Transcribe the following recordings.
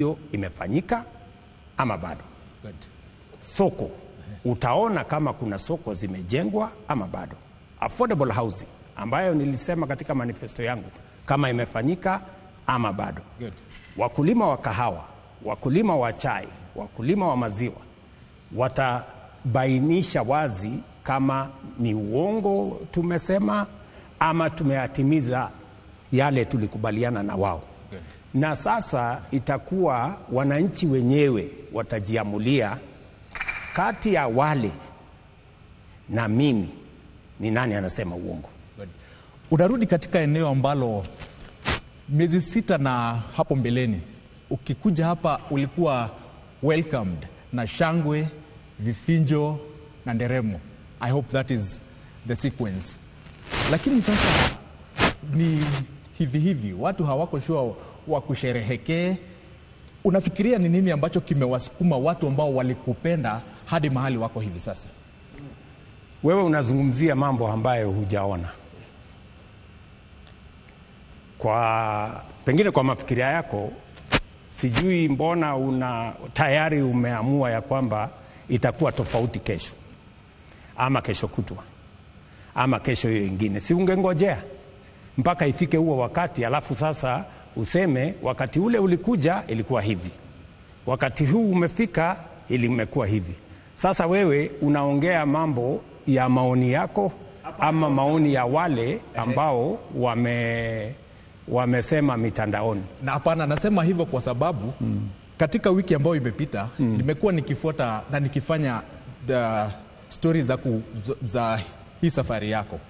hiyo imefanyika ama bado. Good. Soko, utaona kama kuna soko zimejengwa ama bado. Affordable housing ambayo nilisema katika manifesto yangu kama imefanyika ama bado. Good. Wakulima wa kahawa, wakulima wa chai, wakulima wa maziwa watabainisha wazi kama ni uongo tumesema ama tumeyatimiza yale tulikubaliana na wao. Good. Na sasa itakuwa wananchi wenyewe watajiamulia kati ya wale na mimi ni nani anasema uongo. Good. Unarudi katika eneo ambalo miezi 6 na hapo mbeleni ukikuja hapa ulikuwa welcomed na shangwe, vifinjo na nderemo. I hope that is the sequence. Lakini sasa ni hivi hivi, watu hawako sure wa kusherehekee. Unafikiria ni nini ambacho kimewasukuma watu ambao walikupenda hadi mahali wako hivi sasa? Wewe unazungumzia mambo ambayo hujaona. Kwa pengine kwa mafikiria yako, sijui mbona una tayari umeamua ya kwamba itakuwa tofauti kesho ama kesho kutwa ama kesho hiyo ingine. Si ungengojea mpaka ifike huo wakati, alafu sasa useme wakati ule ulikuja ilikuwa hivi, wakati huu umefika ilimekuwa hivi. Sasa wewe unaongea mambo ya maoni yako ama maoni ya wale ambao wamesema mitandaoni. Na hapana, nasema hivyo kwa sababu katika wiki ambayo imepita nimekuwa nikifuata na nikifanya the stories za hii safari yako.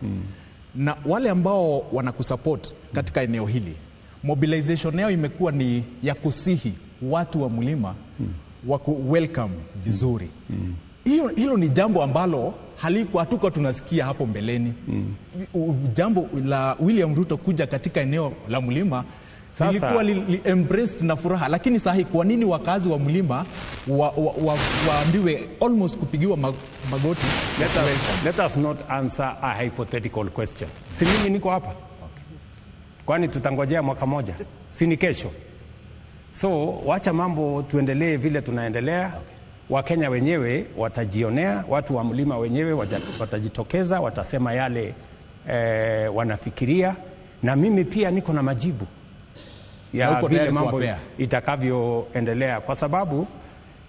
Na wale ambao wanakusupport katika eneo hili, mobilization yao imekuwa ni ya kusihi watu wa mlima waku welcome vizuri. Hilo ni jambo ambalo halikuwa hatuko tunasikia hapo mbeleni. Jambo la William Ruto kuja katika eneo la mlima lilikuwa embraced na furaha. Lakini sahi kwa nini wakazi wa mlima waambiwe almost kupigiwa magoti? Let us not answer a hypothetical question. Si mimi niko hapa. Okay. Kwani tutangojea mwaka moja? Si ni kesho? So wacha mambo tuendelee vile tunaendelea. Okay. Wakenya wenyewe watajionea, watu wa mlima wenyewe watajitokeza, watasema yale wanafikiria, na mimi pia niko na majibu ya vile mambo itakavyoendelea, kwa sababu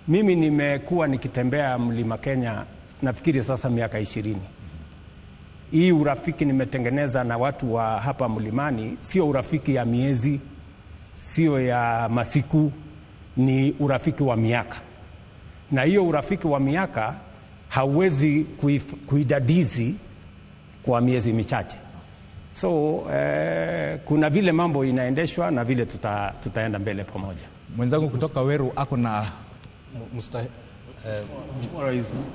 mimi nimekuwa nikitembea mlima Kenya nafikiri sasa miaka 20. Hii urafiki nimetengeneza na watu wa hapa mlimani sio urafiki ya miezi, sio ya masiku, ni urafiki wa miaka. Na hiyo urafiki wa miaka hauwezi kuidadizi kwa miezi michache. So kuna vile mambo inaendeshwa na vile tutaenda mbele pamoja. Mwenzangu kutoka Weru ako na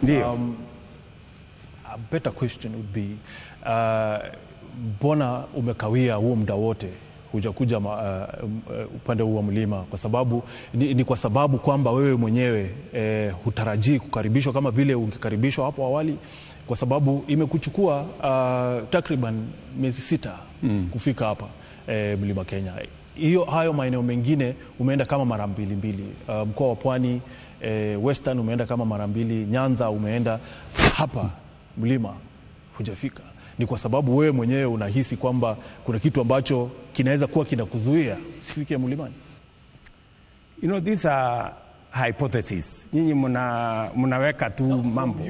Ndio. A better question would be, mbona umekawia huo muda wote hujakuja upande huu wa mlima? Kwa sababu ni kwa sababu kwamba wewe mwenyewe hutarajii kukaribishwa kama vile ungekaribishwa hapo awali, kwa sababu imekuchukua takriban miezi 6 kufika hapa mlima Kenya. Hiyo hayo maeneo mengine umeenda kama mara mbili. Mkoa wa Pwani, Western umeenda kama mara 2, Nyanza umeenda, hapa mlima hujafika. Ni kwa sababu wewe mwenyewe unahisi kwamba kuna kitu ambacho kinaweza kuwa kinakuzuia usifike mlimani? You know, these are hypotheses. Nyinyi mnaweka tu mambo.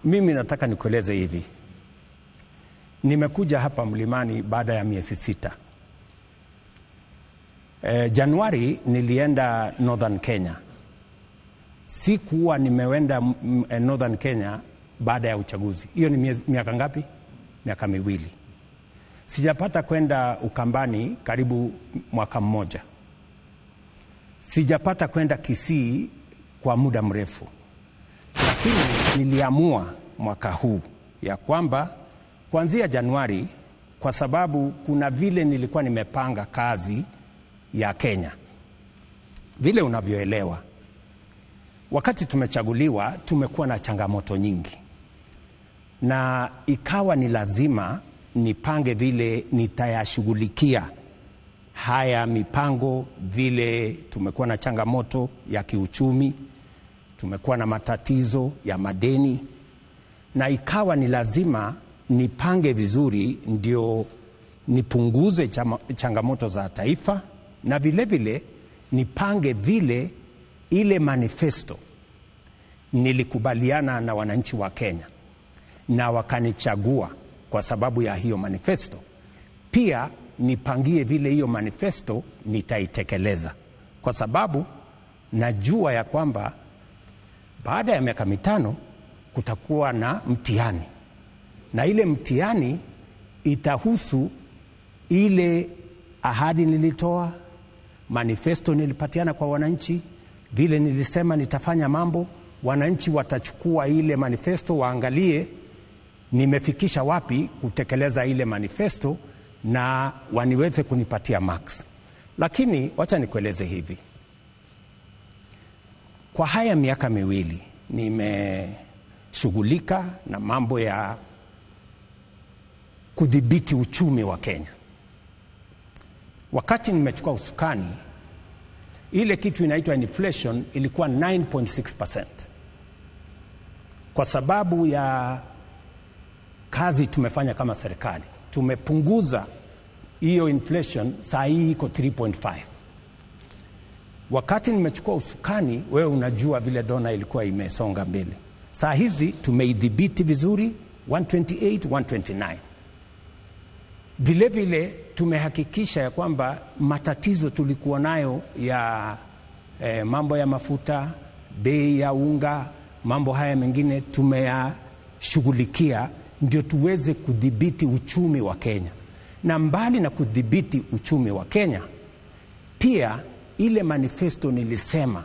Mimi nataka nikueleze hivi. Nimekuja hapa mlimani baada ya miezi 6. Januari nilienda Northern Kenya. Sikuwa nimeenda Northern Kenya baada ya uchaguzi. Hiyo ni miaka ngapi? Miaka 2. Sijapata kwenda Ukambani karibu mwaka mmoja. Sijapata kwenda Kisii kwa muda mrefu. Lakini niliamua mwaka huu ya kwamba kuanzia Januari, kwa sababu kuna vile nilikuwa nimepanga kazi ya Kenya. Vile unavyoelewa, wakati tumechaguliwa tumekuwa na changamoto nyingi. Na ikawa ni lazima nipange vile nitayashughulikia haya mipango, vile tumekuwa na changamoto ya kiuchumi, tumekuwa na matatizo ya madeni, na ikawa ni lazima nipange vizuri ndio nipunguze changamoto za taifa, na vile vile nipange vile ile manifesto nilikubaliana na wananchi wa Kenya na wakanichagua kwa sababu ya hiyo manifesto. Pia nipangie vile hiyo manifesto nitaitekeleza, kwa sababu najua ya kwamba baada ya miaka 5 kutakuwa na mtihani, na ile mtihani itahusu ile ahadi nilitoa, manifesto nilipatiana kwa wananchi, vile nilisema nitafanya mambo. Wananchi watachukua ile manifesto waangalie nimefikisha wapi kutekeleza ile manifesto na waniweze kunipatia marks. Lakini wacha nikueleze hivi. Kwa haya miaka 2 nimeshughulika na mambo ya kudhibiti uchumi wa Kenya. Wakati nimechukua usukani, ile kitu inaitwa inflation ilikuwa 9.6%. Kwa sababu ya kazi tumefanya kama serikali, tumepunguza hiyo inflation, saa hii iko 3.5. Wakati nimechukua usukani, wewe unajua vile dola ilikuwa imesonga mbele. Saa hizi tumeidhibiti vizuri 128, 129. Vile vile tumehakikisha ya kwamba matatizo tulikuwa nayo ya mambo ya mafuta, bei ya unga, mambo haya mengine tumeyashughulikia ndio tuweze kudhibiti uchumi wa Kenya. Na mbali na kudhibiti uchumi wa Kenya, pia ile manifesto nilisema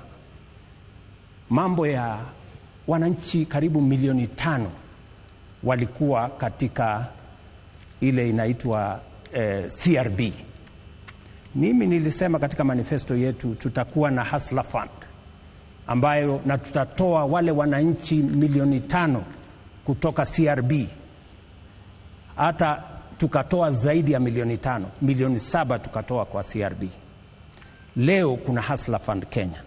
mambo ya wananchi karibu milioni 5 walikuwa katika ile inaitwa CRB. Mimi nilisema katika manifesto yetu tutakuwa na Hustler Fund ambayo na tutatoa wale wananchi milioni 5 kutoka CRB. Hata tukatoa zaidi ya milioni 5, milioni 7 tukatoa kwa CRB. Leo kuna Hustler Fund Kenya.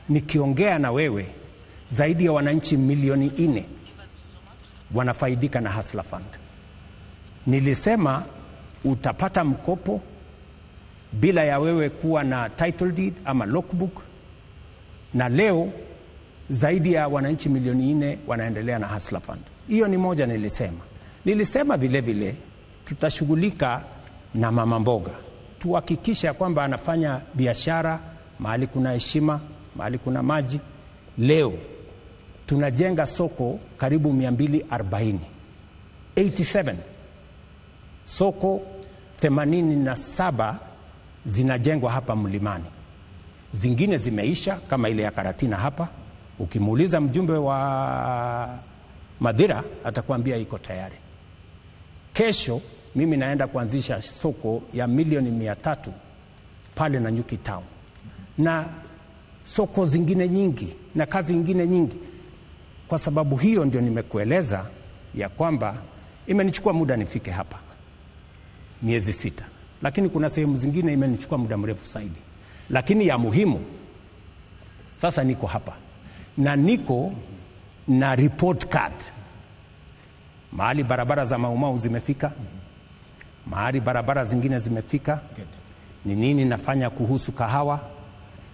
Nikiongea na wewe, zaidi ya wananchi milioni 4 wanafaidika na Hustler Fund. Nilisema utapata mkopo bila ya wewe kuwa na title deed ama logbook, na leo zaidi ya wananchi milioni 4 wanaendelea na Hustler Fund. Hiyo ni moja nilisema. Nilisema vile vile tutashughulika na mama mboga, tuhakikishe kwamba anafanya biashara mahali kuna heshima, mahali kuna maji. Leo tunajenga soko karibu 240, 87 soko 87 zinajengwa hapa mlimani. Zingine zimeisha kama ile ya Karatina hapa. Ukimuuliza mjumbe wa Madhira atakwambia iko tayari. Kesho mimi naenda kuanzisha soko ya milioni 300 pale na Nanyuki Town, na soko zingine nyingi na kazi nyingine nyingi. Kwa sababu hiyo ndio nimekueleza ya kwamba imenichukua muda nifike hapa, miezi 6. Lakini kuna sehemu zingine imenichukua muda mrefu zaidi. Lakini ya muhimu, sasa niko hapa na niko na report card. Mahali barabara za Mau Mau zimefika, mahali barabara zingine zimefika. Ni nini nafanya kuhusu kahawa?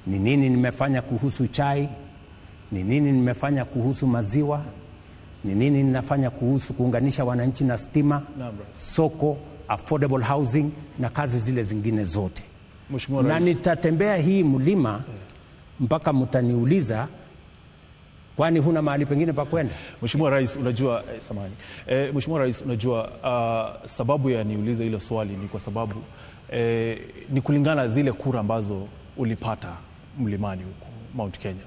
Ni nini nimefanya kuhusu chai? Ni nini nimefanya kuhusu maziwa? Ni nini ninafanya kuhusu kuunganisha wananchi na stima, soko, affordable housing na kazi zile zingine zote. Mheshimiwa Na Rais. nitatembea hii mlima mpaka mtaniuliza kwani huna mahali pengine pa kwenda? Mheshimiwa Rais, unajua samahani. Mheshimiwa Rais, unajua sababu ya niulize hilo swali ni kwa sababu ni kulingana zile kura ambazo ulipata mlimani huku Mount Kenya.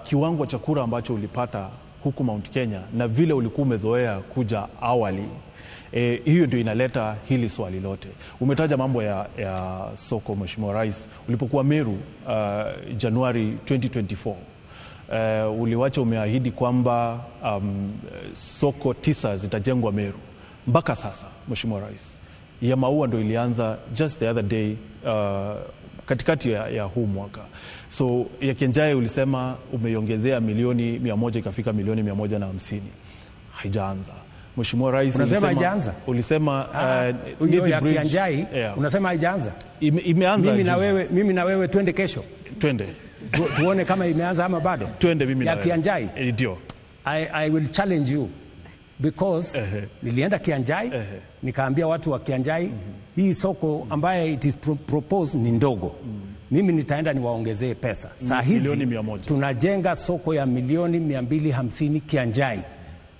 Kiwango cha kura ambacho ulipata huku Mount Kenya na vile ulikuwa umezoea kuja awali, hiyo ndio inaleta hili swali lote. Umetaja mambo ya soko, Mheshimiwa Rais. Ulipokuwa Meru Januari 2024, uliwacha umeahidi kwamba soko 9 zitajengwa Meru. Mpaka sasa, Mheshimiwa Rais, Ya Maua ndo ilianza just the other day, katikati ya huu mwaka. So ya Kianjai ulisema umeiongezea milioni 100 ikafika milioni 150. Haijaanza. Mheshimiwa Rais, Unasema haijaanza? Ulisema hiyo ya Bridge, Kianjai, yeah. Unasema haijaanza? Imeanza. Mimi na wewe twende kesho. Twende. Tuone kama imeanza ama bado. Twende mimi na ya wewe. Kianjai. Ndio. I will challenge you because nilienda Kianjai, nikaambia watu wa Kianjai hii soko ambaye it is proposed ni ndogo. Mimi nitaenda niwaongezee pesa. Saa hizi tunajenga soko ya milioni 250 Kianjai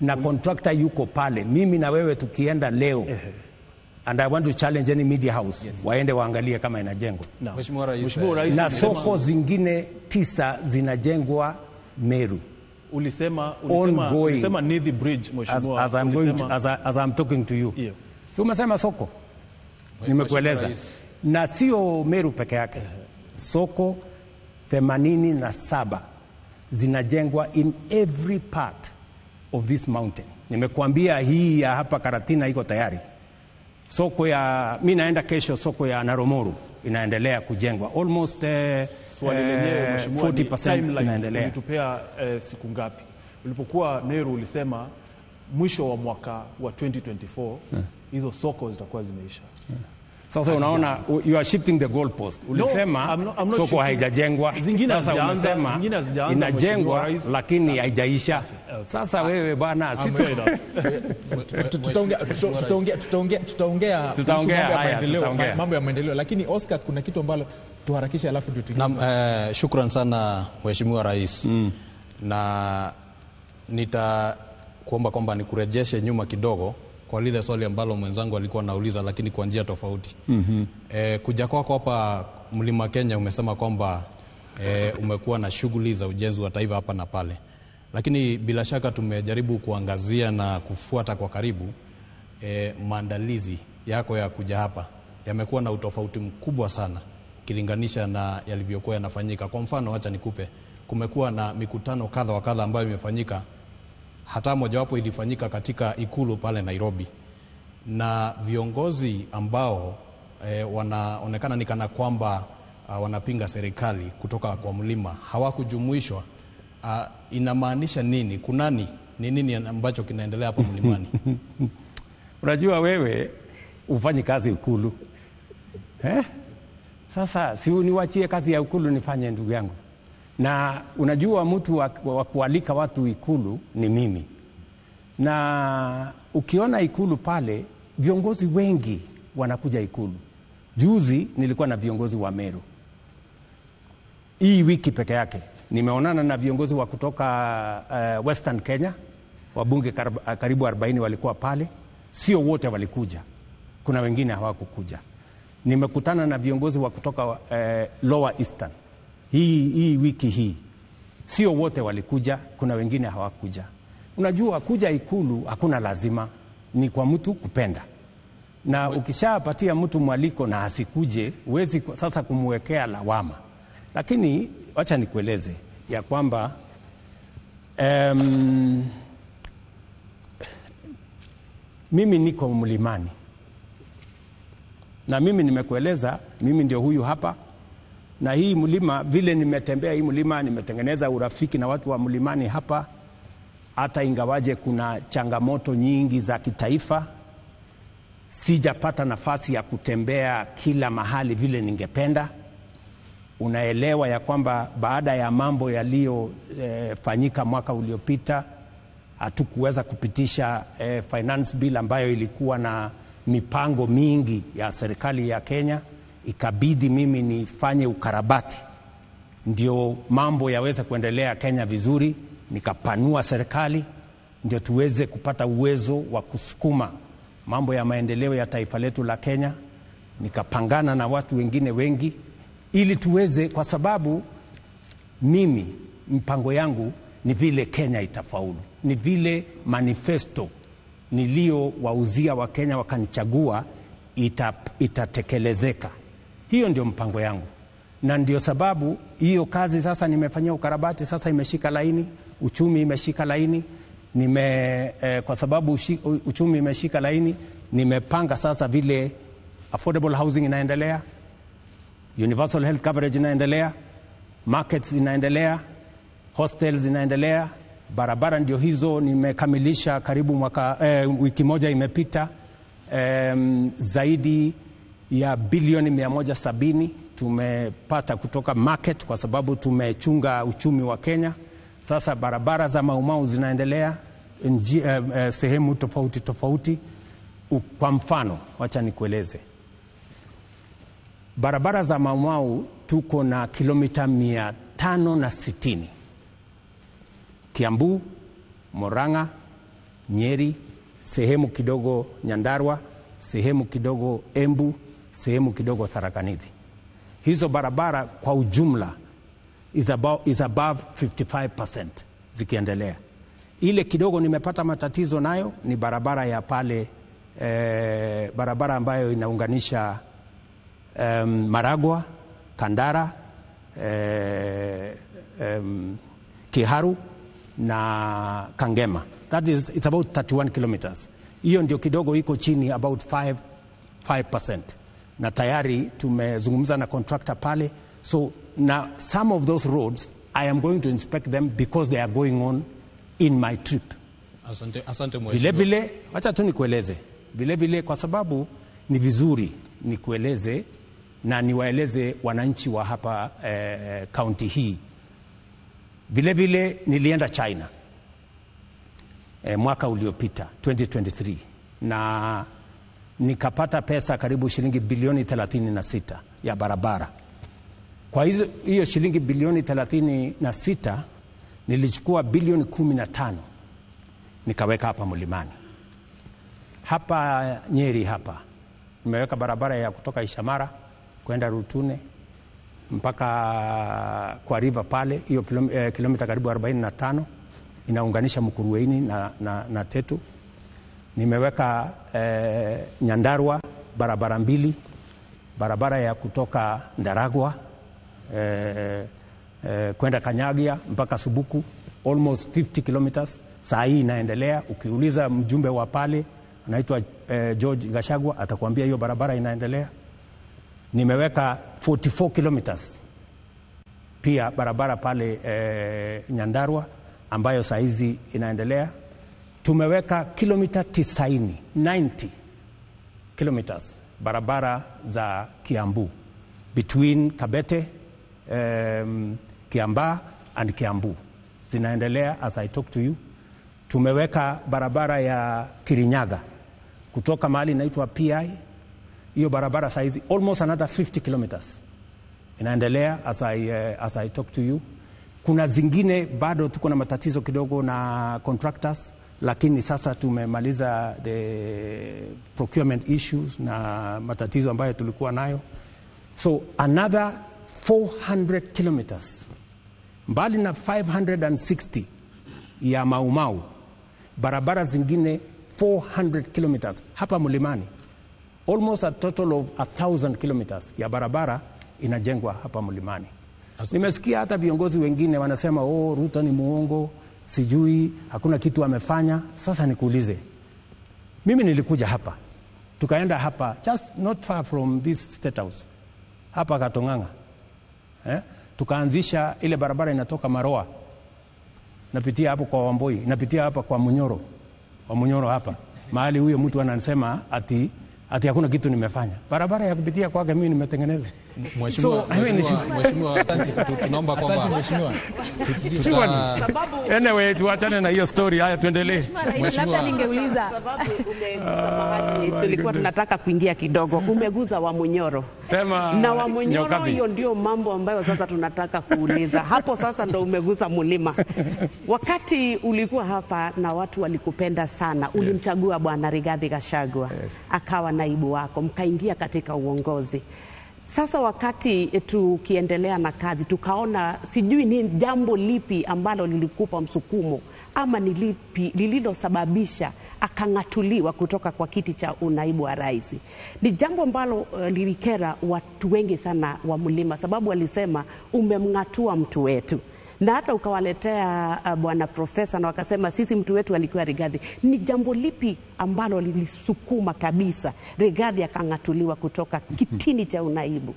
na contractor yuko pale. Mimi na wewe tukienda leo, and I want to challenge any media house, waende waangalie kama inajengwa. Mheshimiwa Rais, na soko zingine 9 zinajengwa Meru. Ulisema Nithi Bridge, Mheshimiwa. As I'm talking to you. Yeah. So umesema soko. Nimekueleza. Na sio Meru peke yake. Soko 87 zinajengwa in every part of this mountain. Nimekuambia hii ya hapa Karatina iko tayari. Soko ya, mimi naenda kesho, soko ya Naromoru inaendelea kujengwa. Almost 40% inaendelea. Ulitupea siku ngapi? Ulipokuwa Meru ulisema mwisho wa mwaka wa 2024 hizo soko zitakuwa zimeisha. Sasa unaona, you are shifting the goalpost. Ulisema no, I'm not soko haijajengwa. Sasa unasema inajengwa lakini haijaisha. Sasa wewe bwana, tutaongea mambo ya maendeleo, lakini Oscar kuna kitu ambalo tuharakishe alafu ndio tuingie. Naam, shukran sana Mheshimiwa Rais. Na nitakuomba kwamba nikurejeshe nyuma kidogo kwa lile swali ambalo mwenzangu alikuwa anauliza, lakini kwa njia tofauti. Kuja kwako hapa Mlima Kenya umesema kwamba umekuwa na shughuli za ujenzi wa taifa hapa na pale. Lakini bila shaka tumejaribu kuangazia na kufuata kwa karibu maandalizi yako ya kuja hapa yamekuwa na utofauti mkubwa sana ukilinganisha na yalivyokuwa yanafanyika. Kwa mfano, acha nikupe, kumekuwa na mikutano kadha wa kadha ambayo imefanyika, hata mojawapo ilifanyika katika Ikulu pale Nairobi, na viongozi ambao wanaonekana ni kana kwamba wanapinga serikali kutoka kwa mlima hawakujumuishwa. Inamaanisha nini? Kunani? Ni nini ambacho kinaendelea hapa mlimani? Unajua wewe ufanyi kazi Ikulu. Sasa si niwachie kazi ya Ikulu nifanye, ndugu yangu. Na unajua mtu wa kualika watu Ikulu ni mimi. Na ukiona Ikulu pale, viongozi wengi wanakuja Ikulu. Juzi nilikuwa na viongozi wa Meru. Hii wiki peke yake nimeonana na viongozi wa kutoka Western Kenya, wabunge karibu 40 walikuwa pale. Sio wote walikuja, kuna wengine hawakukuja. Nimekutana na viongozi wa kutoka Lower Eastern hii wiki hii. Sio wote walikuja, kuna wengine hawakuja. Unajua kuja Ikulu hakuna lazima, ni kwa mtu kupenda. Na ukishapatia mtu mwaliko na asikuje, huwezi sasa kumwekea lawama. Lakini wacha nikueleze ya kwamba mimi niko mlimani. Na mimi nimekueleza, mimi ndio huyu hapa. Na hii mlima, vile nimetembea hii mlima, nimetengeneza urafiki na watu wa mlimani hapa. Hata ingawaje kuna changamoto nyingi za kitaifa, sijapata nafasi ya kutembea kila mahali vile ningependa. Unaelewa ya kwamba baada ya mambo yaliyofanyika mwaka uliopita, hatukuweza kupitisha finance bill ambayo ilikuwa na mipango mingi ya serikali ya Kenya. Ikabidi mimi nifanye ukarabati ndio mambo yaweze kuendelea Kenya vizuri. Nikapanua serikali ndio tuweze kupata uwezo wa kusukuma mambo ya maendeleo ya taifa letu la Kenya. Nikapangana na watu wengine wengi ili tuweze, kwa sababu mimi mpango yangu ni vile Kenya itafaulu, ni vile manifesto nilio wauzia wa Kenya wakanichagua itatekelezeka. Hiyo ndio mpango yangu. Na ndio sababu hiyo kazi sasa nimefanyia ukarabati, sasa imeshika laini, uchumi imeshika laini. Kwa sababu uchumi imeshika laini, nimepanga sasa vile Affordable housing inaendelea, universal health coverage inaendelea, markets inaendelea, hostels inaendelea, barabara ndio hizo nimekamilisha karibu mwaka, wiki moja imepita, zaidi ya bilioni 170 tumepata kutoka market kwa sababu tumechunga uchumi wa Kenya. Sasa barabara za Maumau zinaendelea sehemu tofauti tofauti. Kwa mfano, wacha nikueleze. Barabara za Maumau tuko na kilomita 560. Kiambu, Murang'a, Nyeri, sehemu kidogo Nyandarua, sehemu kidogo Embu, sehemu kidogo Tharaka Nithi. Hizo barabara kwa ujumla is above 55% zikiendelea. Ile kidogo nimepata matatizo nayo ni barabara ya pale, barabara ambayo inaunganisha Maragua, Kandara, Kiharu na Kangema. That is, it's about 31 kilometers. Hiyo ndio kidogo iko chini about 5%. Na tayari tumezungumza na contractor pale. So now some of those roads I am going to inspect them because they are going on in my trip. Asante, asante mheshimiwa. Vile vile, wacha tu nikueleze. Vile vile kwa sababu ni vizuri nikueleze na niwaeleze wananchi wa hapa kaunti hii. Vile vile nilienda China mwaka uliopita 2023 na nikapata pesa karibu shilingi bilioni 36 ya barabara. Kwa hiyo shilingi bilioni 36 nilichukua bilioni 15 nikaweka hapa Mlimani. Hapa Nyeri hapa nimeweka barabara ya kutoka Ishamara kwenda Rutune mpaka kwa river pale, hiyo kilomita karibu 45 inaunganisha Mukurueini na Tetu. Nimeweka Nyandarua barabara mbili, barabara ya kutoka Ndaragwa kwenda Kanyagia mpaka Subuku, almost 50 kilometers. Saa hii inaendelea. Ukiuliza mjumbe wa pale anaitwa George Gachagua atakwambia hiyo barabara inaendelea. Nimeweka 44 kilometers pia barabara pale Nyandarua ambayo saa hizi inaendelea. Tumeweka kilomita 90 kilometers barabara za Kiambu between Kabete, Kiambaa and Kiambu zinaendelea as I talk to you. Tumeweka barabara ya Kirinyaga kutoka mahali inaitwa PI, hiyo barabara saizi almost another 50 kilometers inaendelea as I talk to you. Kuna zingine bado tuko na matatizo kidogo na contractors, lakini sasa tumemaliza the procurement issues na matatizo ambayo tulikuwa nayo. So another 400 kilometers mbali na 560 ya Maumau, barabara zingine 400 kilometers hapa Mlimani, almost a total of 1,000 kilometers ya barabara inajengwa hapa Mlimani. Nimesikia hata viongozi wengine wanasema oh, Ruto ni muongo, sijui hakuna kitu amefanya. Sasa nikuulize, mimi nilikuja hapa, tukaenda hapa just not far from this state house hapa Katonganga, tukaanzisha ile barabara inatoka Maroa napitia hapo kwa Wamboi, napitia hapa kwa Munyoro, wa Munyoro hapa mahali huyo mtu anasema ati hakuna kitu nimefanya. Barabara ya kupitia kwake mimi nimetengeneza. Mheshimiwa, mheshimiwa, tunaomba kwamba mheshimiwa, anyway tuachane na hiyo story, haya tuendelee. Mheshimiwa, ningeuliza sababu tulikuwa tunataka kuingia kidogo, umeguza wa Munyoro. Sema na wa Munyoro, hiyo ndio mambo ambayo sasa tunataka kuuliza. Hapo sasa ndo umeguza mlima. Wakati ulikuwa hapa na watu walikupenda sana, ulimchagua Bwana Rigathi Gachagua akawa naibu wako, mkaingia katika uongozi. Sasa wakati tukiendelea na kazi tukaona, sijui ni jambo lipi ambalo lilikupa msukumo ama ni lipi lililosababisha akang'atuliwa kutoka kwa kiti cha unaibu wa rais. Ni jambo ambalo lilikera watu wengi sana wa mlima, sababu walisema umemng'atua mtu wetu. Na hata ukawaletea bwana profesa na wakasema sisi mtu wetu alikuwa Rigathi. Ni jambo lipi ambalo lilisukuma kabisa Rigathi akang'atuliwa kutoka kitini cha unaibu?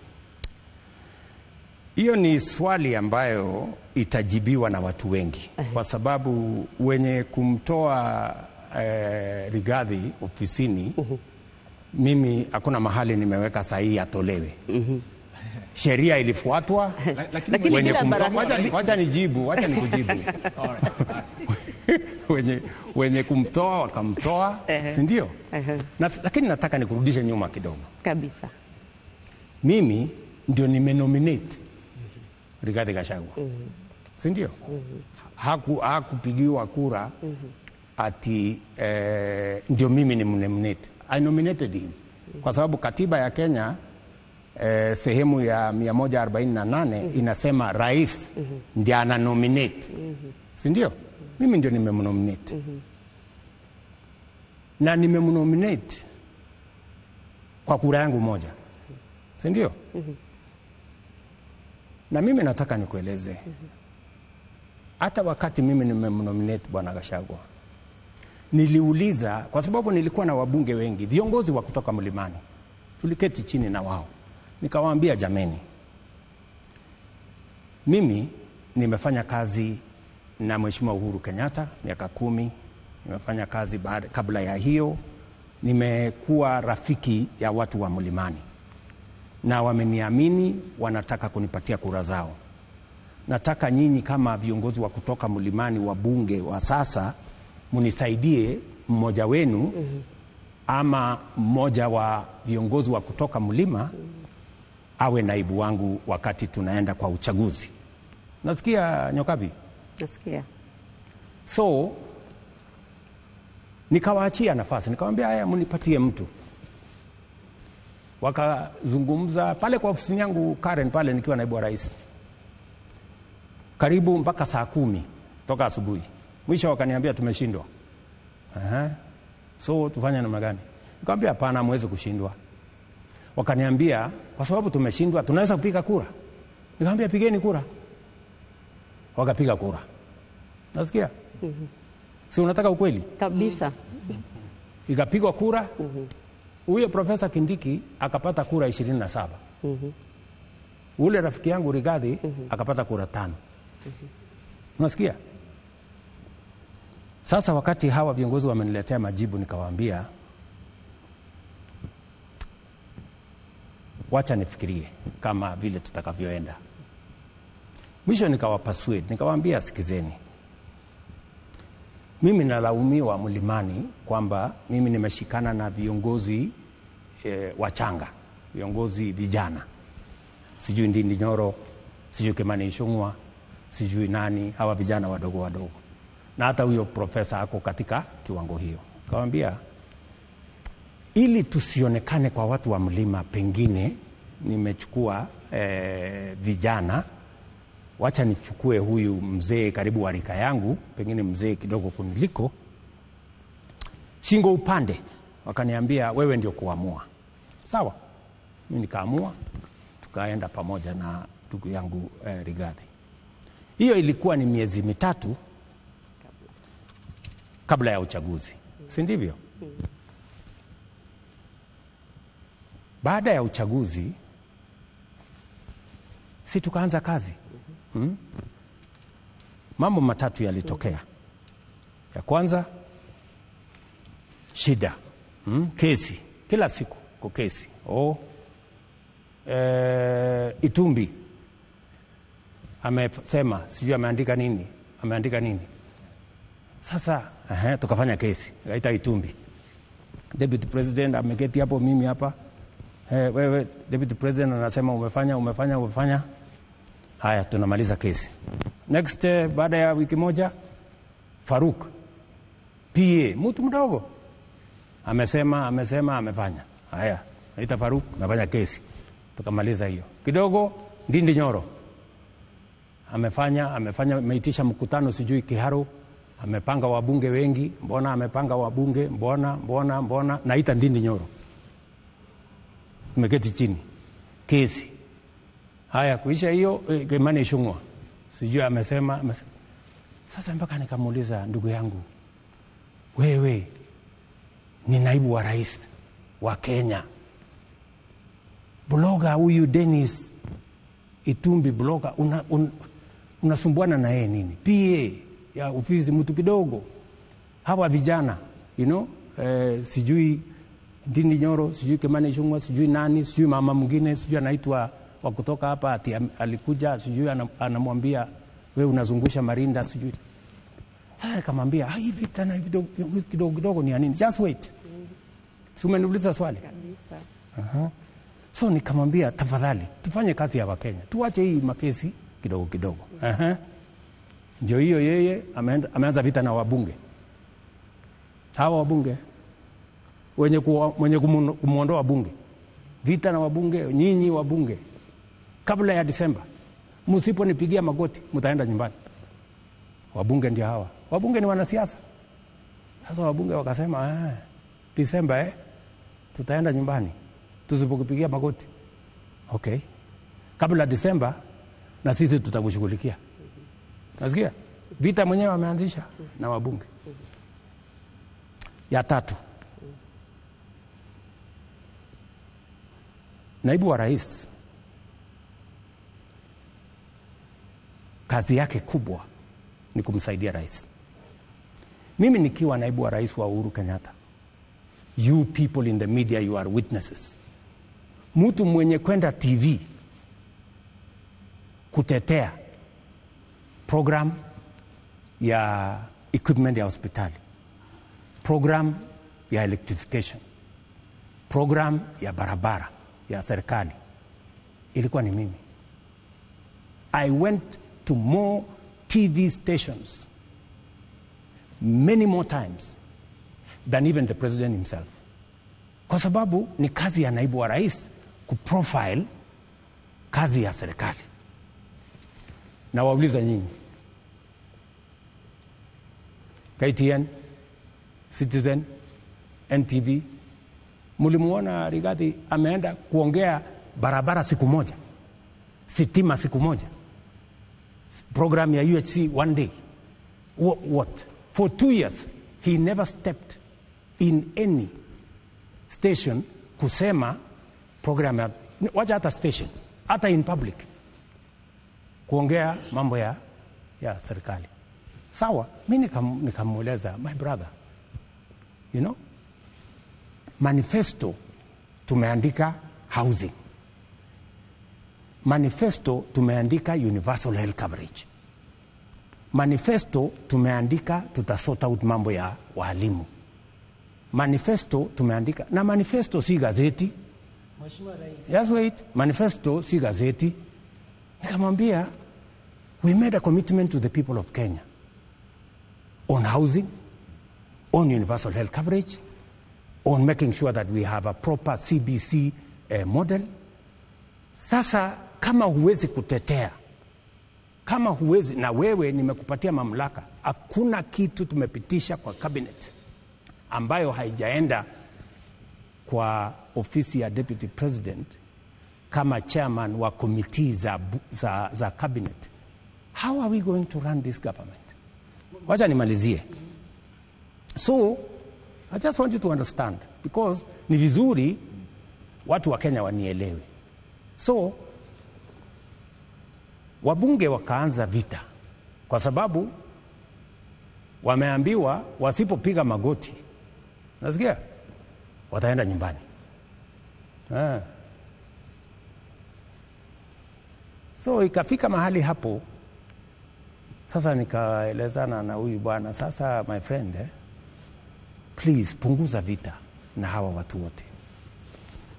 Hiyo ni swali ambayo itajibiwa na watu wengi, kwa sababu wenye kumtoa Rigathi ofisini, mimi hakuna mahali nimeweka sahihi atolewe. Sheria ilifuatwa. Lakini wenye bila kumtoa, baraka. Wacha nijibu, wacha nikujibu. Wenye kumtoa wakamtoa, si ndio? Lakini nataka nikurudishe nyuma kidogo. Kabisa. Mimi ndio nimenominate Rigathi Gachagua. Si ndio? Hakupigiwa kura ati ndio mimi nimnominate. I nominated him. Kwa sababu katiba ya Kenya sehemu ya 148 inasema rais ndiye ana nominate. Si ndio? Mimi ndio nimemnominate. Na nimemnominate kwa kura yangu moja. Si ndio? Na mimi nataka nikueleze. Hata wakati mimi nimemnominate Bwana Gachagua, niliuliza kwa sababu nilikuwa na wabunge wengi, viongozi wa kutoka mlimani. Tuliketi chini na wao. Nikawaambia, jameni, mimi nimefanya kazi na Mheshimiwa Uhuru Kenyatta miaka 10, nimefanya kazi kabla ya hiyo, nimekuwa rafiki ya watu wa mlimani. Na wameniamini, wanataka kunipatia kura zao. Nataka nyinyi kama viongozi wa kutoka mlimani, wabunge wa sasa, munisaidie mmoja wenu ama mmoja wa viongozi wa kutoka mlima awe naibu wangu wakati tunaenda kwa uchaguzi. Nasikia Nyokabi? Nasikia. So nikawaachia nafasi, nikamwambia haya, mnipatie mtu. Wakazungumza pale kwa ofisi yangu Karen pale nikiwa naibu wa rais. Karibu mpaka saa 10 toka asubuhi. Mwisho wakaniambia tumeshindwa. So tufanye namna gani? Nikamwambia hapana, hamwezi kushindwa. Wakaniambia kwa sababu tumeshindwa tunaweza kupiga kura. Nikamwambia pigeni kura. Wakapiga kura. Nasikia? Si unataka ukweli? Kabisa. Ikapigwa kura. Huyo Profesa Kindiki akapata kura 27. Ule rafiki yangu Rigathi akapata kura 5. Unasikia? Sasa wakati hawa viongozi wameniletea majibu, nikawaambia wacha nifikirie kama vile tutakavyoenda. Mwisho nikawapasuade, nikawaambia sikizeni. Mimi nalaumiwa mlimani kwamba mimi nimeshikana na viongozi wachanga, viongozi vijana. Sijui Ndindi Nyoro, sijui Kimani Ichung'wa, sijui nani, hawa vijana wadogo wadogo. Na hata huyo profesa ako katika kiwango hiyo. Nikamwambia ili tusionekane kwa watu wa mlima, pengine nimechukua vijana, wacha nichukue huyu mzee karibu wa rika yangu, pengine mzee kidogo kuniliko, shingo upande. Wakaniambia wewe ndio kuamua. Sawa. Mimi nikaamua, tukaenda pamoja na ndugu yangu Rigathi. Hiyo ilikuwa ni miezi 3 kabla ya uchaguzi. Si ndivyo? Baada ya uchaguzi si tukaanza kazi. Mambo matatu yalitokea. Ya kwanza, shida. Kesi. Kila siku kwa kesi. Itumbi amesema sijui ameandika nini, ameandika nini. Sasa tukafanya kesi. Kaita Itumbi. Deputy President ameketi hapo, mimi hapa. Wewe Deputy President anasema umefanya, umefanya, umefanya. Haya, tunamaliza kesi. Next, baada ya wiki moja, Faruk PA, mtu mdogo, amesema, amesema, amefanya. Haya, naita Faruk, nafanya kesi. Tukamaliza hiyo. Kidogo Ndindi Nyoro amefanya, amefanya, ameitisha mkutano sijui Kiharu, amepanga wabunge wengi, mbona amepanga wabunge, mbona, mbona, mbona, naita Ndindi Nyoro. Tumeketi chini. Kesi. Haya, kuisha hiyo, Kimani Ichung'wa. sijui amesema. Sasa mpaka nikamuuliza, ndugu yangu, wewe ni naibu wa rais wa Kenya, bloga huyu Dennis Itumbi bloga unasumbuana na yeye nini? PA ya ofisi mtu kidogo, hawa vijana you know, sijui Ndindi Nyoro, sijui Kimani Ichung'wah, sijui nani, sijui mama mwingine, sijui anaitwa wa kutoka hapa ati alikuja, sijui anamwambia wewe unazungusha marinda sijui. Sasa nikamwambia hivi tena kidogo kidogo ni ya nini? Just wait. Si umeniuliza swali? Kabisa. So nikamwambia tafadhali tufanye kazi ya Wakenya, tuache hii makesi kidogo kidogo. Ndio hiyo yeye ameanza vita na wabunge. Hawa wabunge wenye kumuondoa bunge, vita na wabunge, nyinyi wabunge, kabla ya Disemba msiponipigia magoti mtaenda nyumbani. Wabunge ndio hawa. Wabunge ni wanasiasa. Sasa wabunge wakasema Disemba tutaenda nyumbani tusipokupigia magoti. Okay. Kabla Disemba na sisi tutakushughulikia. Nasikia? Vita mwenyewe wameanzisha na wabunge. Ya tatu, naibu wa rais kazi yake kubwa ni kumsaidia rais. Mimi nikiwa naibu wa rais wa Uhuru Kenyatta, you people in the media, you are witnesses. Mtu mwenye kwenda TV kutetea program ya equipment ya hospitali, program ya electrification, program ya barabara ya serikali, ilikuwa ni mimi. I went to more TV stations many more times than even the president himself. Kwa sababu ni kazi ya naibu wa rais kuprofile kazi ya serikali. Na wauliza nyinyi, KTN, Citizen, NTV, mulimuona Rigathi ameenda kuongea barabara siku moja, sitima siku moja, program ya UHC one day? What? For 2 years he never stepped in any station kusema program ya, wacha hata station, hata in public kuongea mambo ya serikali. Sawa, mimi nikamueleza, my brother, you know, manifesto tumeandika housing, manifesto tumeandika universal health coverage, manifesto tumeandika tutasort out mambo ya walimu, manifesto tumeandika, na manifesto si gazeti. Mheshimiwa Rais. Just wait, manifesto si gazeti. Nikamwambia, we made a commitment to the people of Kenya on housing, on universal health coverage, on making sure that we have a proper CBC model. Sasa kama huwezi kutetea, kama huwezi, na wewe nimekupatia mamlaka, hakuna kitu tumepitisha kwa cabinet ambayo haijaenda kwa ofisi ya deputy president kama chairman wa committee za cabinet. How are we going to run this government? Wacha nimalizie. So, I just want you to understand, because ni vizuri watu wa Kenya wanielewe. So, wabunge wakaanza vita kwa sababu wameambiwa wasipopiga magoti, nasikia, wataenda nyumbani. So ikafika mahali hapo sasa nikaelezana na huyu bwana, sasa my friend, please punguza vita na hawa watu wote.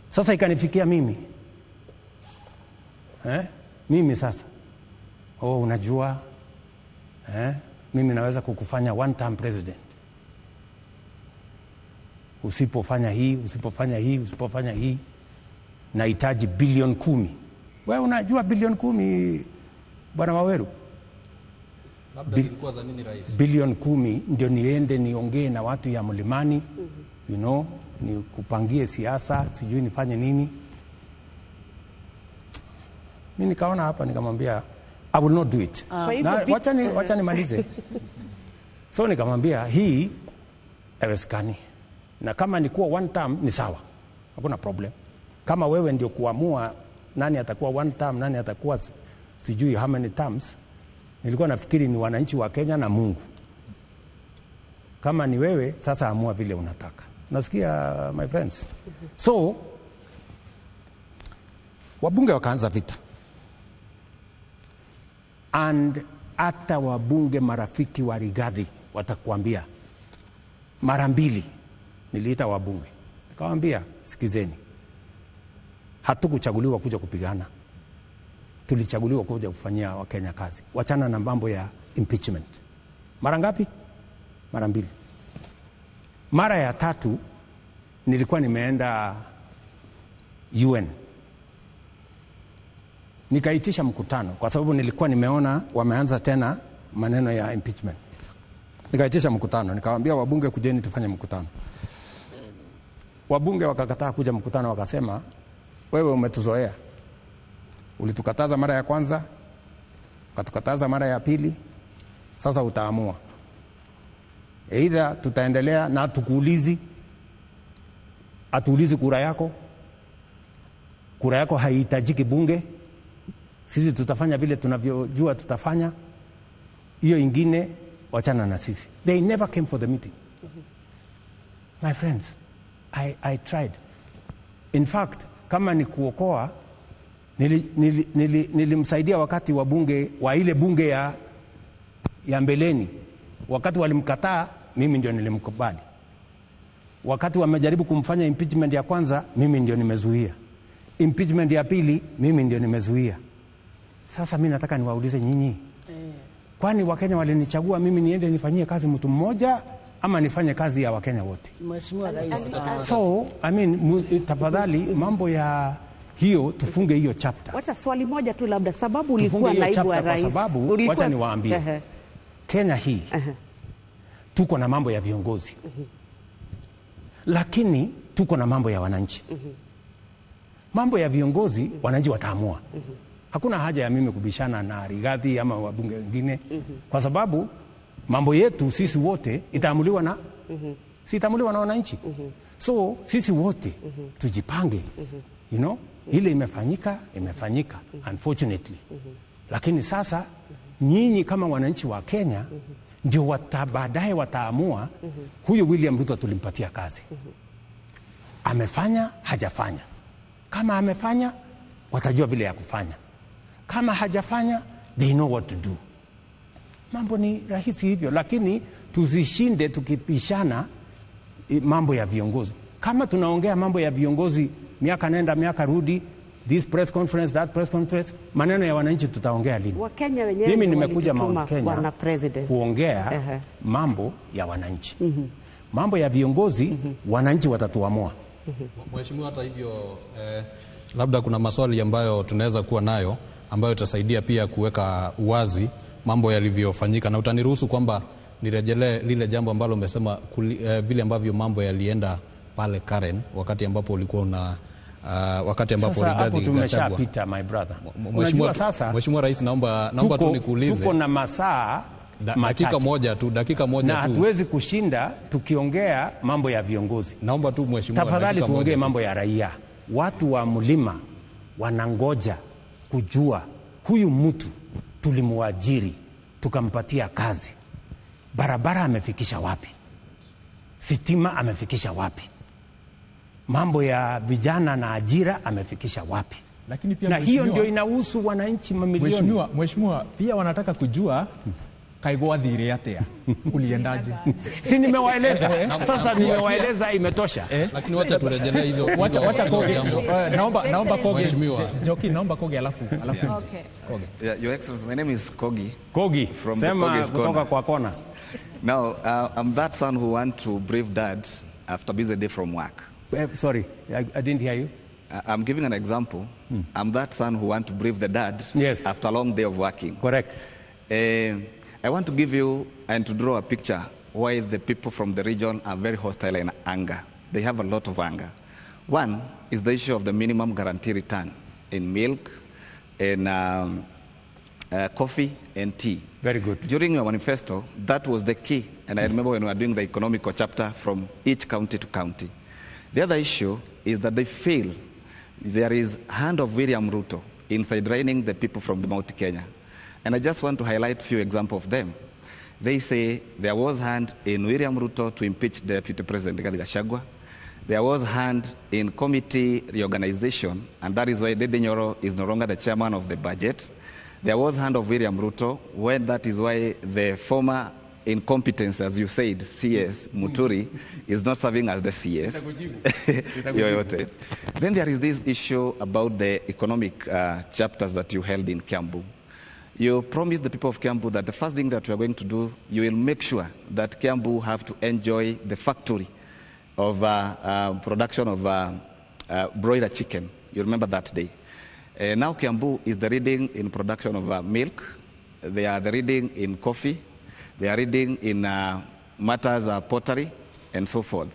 Sasa ikanifikia mimi. Mimi sasa, oh, unajua, mimi naweza kukufanya one term president. Usipofanya hii, usipofanya hii, usipofanya hii, nahitaji bilioni 10. Wewe unajua bilioni 10, Bwana Waweru? Labda zilikuwa za nini, Rais? Bilioni 10 ndio niende niongee na watu ya mlimani, you know, nikupangie siasa, sijui nifanye nini. Mimi nikaona hapa nikamwambia, I will not do it. Kwa hivyo Na wacha nimalize. So nikamwambia hii haiwezekani. Na kama ni kuwa one term ni sawa. Hakuna problem. Kama wewe ndio kuamua nani atakuwa one term, nani atakuwa sijui how many terms, nilikuwa nafikiri ni wananchi wa Kenya na Mungu. Kama ni wewe sasa amua vile unataka. Nasikia my friends. So wabunge wakaanza vita. And hata wabunge marafiki wa Rigathi watakuambia mara mbili niliita wabunge. Nikawaambia sikizeni. Hatukuchaguliwa kuja kupigana. Tulichaguliwa kuja kufanyia Wakenya kazi. Wachana na mambo ya impeachment. Mara ngapi? Mara mbili. Mara ya tatu nilikuwa nimeenda UN. Nikaitisha mkutano kwa sababu nilikuwa nimeona wameanza tena maneno ya impeachment. Nikaitisha mkutano, nikawaambia wabunge kujeni tufanye mkutano. Wabunge wakakataa kuja mkutano, wakasema wewe umetuzoea. Ulitukataza mara ya kwanza, ukatukataza mara ya pili, sasa utaamua. Either tutaendelea na tukuulizi, atuulizi kura yako. Kura yako haihitajiki bunge. Sisi tutafanya vile tunavyojua tutafanya. Hiyo ingine wachana na sisi. They never came for the meeting. My friends, I tried. In fact, kama ni kuokoa, nilimsaidia wakati wa bunge, wa ile bunge ya mbeleni. Wakati walimkataa, mimi ndio nilimkubali. Wakati wamejaribu kumfanya impeachment ya kwanza, mimi ndio nimezuia. Impeachment ya pili, mimi ndio nimezuia. Sasa mimi nataka niwaulize nyinyi. Kwani Wakenya walinichagua mimi niende nifanyie kazi mtu mmoja ama nifanye kazi ya Wakenya wote? Mheshimiwa Rais. So, I mean, tafadhali mambo ya hiyo tufunge hiyo chapter. Wacha swali moja tu labda, sababu ulikuwa naibu wa rais. Kwa sababu wacha niwaambie. Kenya hii tuko na mambo ya viongozi. Lakini tuko na mambo ya wananchi. Mambo ya viongozi wananchi wataamua. Hakuna haja ya mimi kubishana na Rigathi ama wabunge wengine kwa sababu mambo yetu sisi wote itaamuliwa na si itaamuliwa na wananchi. So sisi wote tujipange. You know, ile imefanyika unfortunately. Lakini sasa nyinyi kama wananchi wa Kenya ndio baadaye wataamua huyu William Ruto tulimpatia kazi. Amefanya, hajafanya. Kama amefanya, watajua vile ya kufanya. Kama hajafanya, they know what to do. Mambo ni rahisi hivyo, lakini tuzishinde tukipishana mambo ya viongozi. Kama tunaongea mambo ya viongozi miaka nenda miaka rudi, this press conference, that press conference, maneno ya wananchi tutaongea lini? Wakenya wenyewe mimi nimekuja Mount Kenya kuongea mambo ya wananchi. Mambo ya viongozi wananchi watatuamua. Mheshimiwa, hata hivyo labda kuna maswali ambayo tunaweza kuwa nayo ambayo itasaidia pia kuweka uwazi mambo yalivyofanyika, na utaniruhusu kwamba nirejelee lile jambo ambalo umesema vile ambavyo mambo yalienda pale Karen wakati ambapo ulikuwa una wakati ambapo Rigathi tumeshapita, my brother. Mheshimiwa, sasa Mheshimiwa Rais, naomba tu nikuulize. Tuko na masaa dakika moja tu, dakika moja na tu. Hatuwezi kushinda tukiongea mambo ya viongozi. Naomba tu mheshimiwa, tafadhali tuongee mambo ya raia. Watu wa mlima wanangoja kujua huyu mtu tulimuajiri tukampatia kazi, barabara amefikisha wapi, sitima amefikisha wapi, mambo ya vijana na ajira amefikisha wapi. Lakini pia na hiyo ndio inahusu wananchi mamilioni. Mheshimiwa, pia wanataka kujua Kaigo athire atia, uliendaje? Si nimewaeleza. Sasa nimewaeleza, imetosha. Lakini wacha turejelee hizo. Wacha Koge. Naomba Koge. Njoki, naomba Koge alafu. Okay. Koge. Yeah, Your Excellency, my name is Kogi. Kogi. From sema kutoka kwa kona. Now, I'm that son who want to brief dad after busy day from work. Sorry, I didn't hear you. I'm giving an example. I'm that son who want to brief the dad after a long day of working. Correct. I want to give you and to draw a picture why the people from the region are very hostile in anger. They have a lot of anger. One is the issue of the minimum guarantee return in milk, in coffee and tea. Very good. During your manifesto, that was the key. And I remember when we were doing the economical chapter from each county to county. The other issue is that they feel there is hand of William Ruto in sidelining the people from the Mount Kenya. And I just want to highlight a few examples of them. They say there was hand in William Ruto to impeach Deputy President Rigathi Gachagua. There was hand in committee reorganization, and that is why Ndindi Nyoro is no longer the chairman of the budget. There was hand of William Ruto, when that is why the former incompetence, as you said, CS Muturi, is not serving as the CS. Yoyote. Then there is this issue about the economic chapters that you held in Kiambu. You promised the people of Kiambu that the first thing that you are going to do, you will make sure that Kiambu have to enjoy the factory of production of broiler chicken. You remember that day. Now Kiambu is the leading in production of milk. They are the leading in coffee. They are leading in matters pottery and so forth.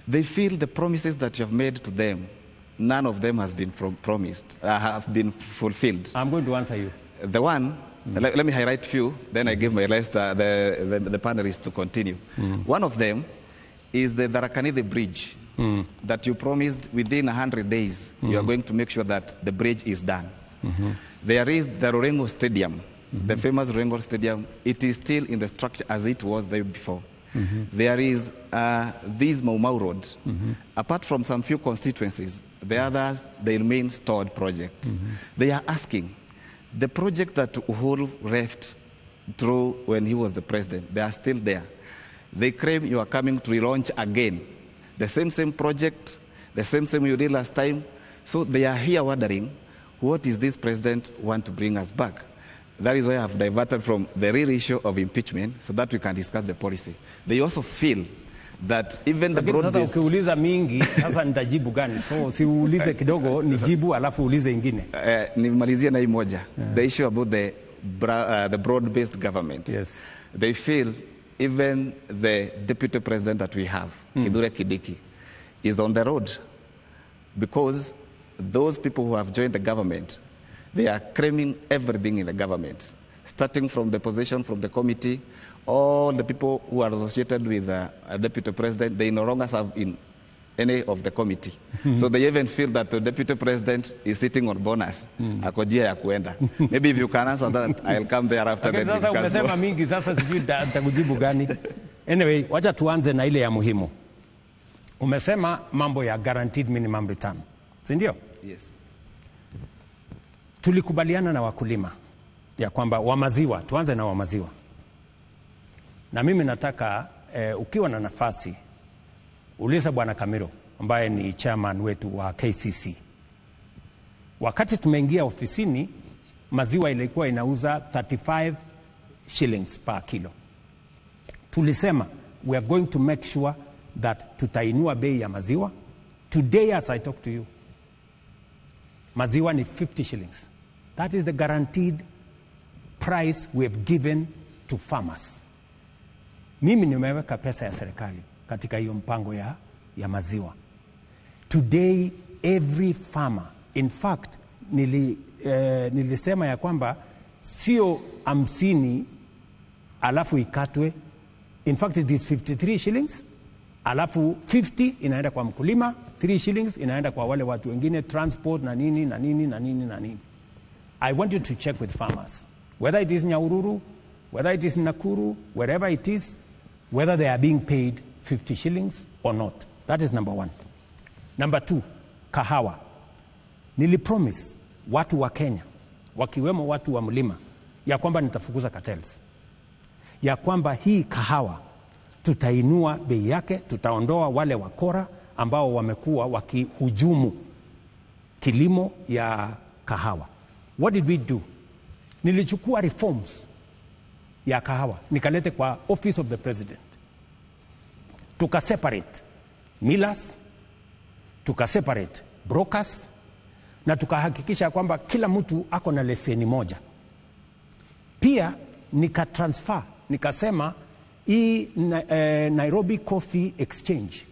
They feel the promises that you have made to them, none of them has been promised, have been fulfilled. I'm going to answer you. The one, let me highlight few, then I give my rest, the panelists to continue. One of them is the Tharaka Nithi Bridge that you promised within 100 days you are going to make sure that the bridge is done. There is the Rurengo Stadium, the famous Rurengo Stadium. It is still in the structure as it was there before. There is this Mau Mau Road. Apart from some few constituencies, the others, they remain stored projects. They are asking, the project that Uhuru left through when he was the president, they are still there. They claim you are coming to relaunch again. The same project, the same you did last time. So they are here wondering, what is this president want to bring us back? That is why I have diverted from the real issue of impeachment so that we can discuss the policy. They also feel that even the broad-based... Sasa ukiuliza mingi, sasa nitajibu gani? So siulize kidogo, nijibu alafu ulize ingine. Nimalizie na hii moja. The issue about the broad-based government. Yes. They feel even the deputy president that we have, Kithure Kindiki, is on the road because those people who have joined the government, they are claiming everything in the government, starting from the position, from the committee, all the people who are associated with a deputy president, they no longer serve in any of the committee. So they even feel that the deputy president is sitting on bonus. Ako njia ya kuenda. Maybe if you can answer that, I'll come there after Okay, the sasa discussion. Umesema mingi, sasa sijui nitakujibu gani. Anyway, wacha tuanze na ile ya muhimu. Umesema mambo ya guaranteed minimum return. Si ndio? Yes. Tulikubaliana na wakulima ya kwamba wa maziwa, tuanze na wa maziwa. Na mimi nataka ukiwa na nafasi uliza Bwana Kamiro ambaye ni chairman wetu wa KCC. Wakati tumeingia ofisini maziwa ilikuwa inauza 35 shillings per kilo. Tulisema we are going to make sure that tutainua bei ya maziwa. Today as I talk to you, maziwa ni 50 shillings. That is the guaranteed price we have given to farmers. Mimi nimeweka pesa ya serikali katika hiyo mpango ya maziwa. Today every farmer, in fact nilisema ya kwamba sio 50 alafu ikatwe. In fact it is 53 shillings alafu 50 inaenda kwa mkulima, 3 shillings inaenda kwa wale watu wengine, transport na nini na nini na nini na nini. I want you to check with farmers, whether it is Nyahururu, whether it is Nakuru, wherever it is, whether they are being paid 50 shillings or not. That is number one. Number two, kahawa. Nilipromise watu wa Kenya, wakiwemo watu wa mlima, ya kwamba nitafukuza cartels. Ya kwamba hii kahawa tutainua bei yake, tutaondoa wale wakora ambao wamekuwa wakihujumu kilimo ya kahawa. What did we do? Nilichukua reforms ya kahawa, nikalete kwa office of the president. Tuka separate millers, tuka separate brokers, na tukahakikisha kwamba kila mtu ako na leseni moja. Pia nika transfer, nikasema hii Nairobi Coffee Exchange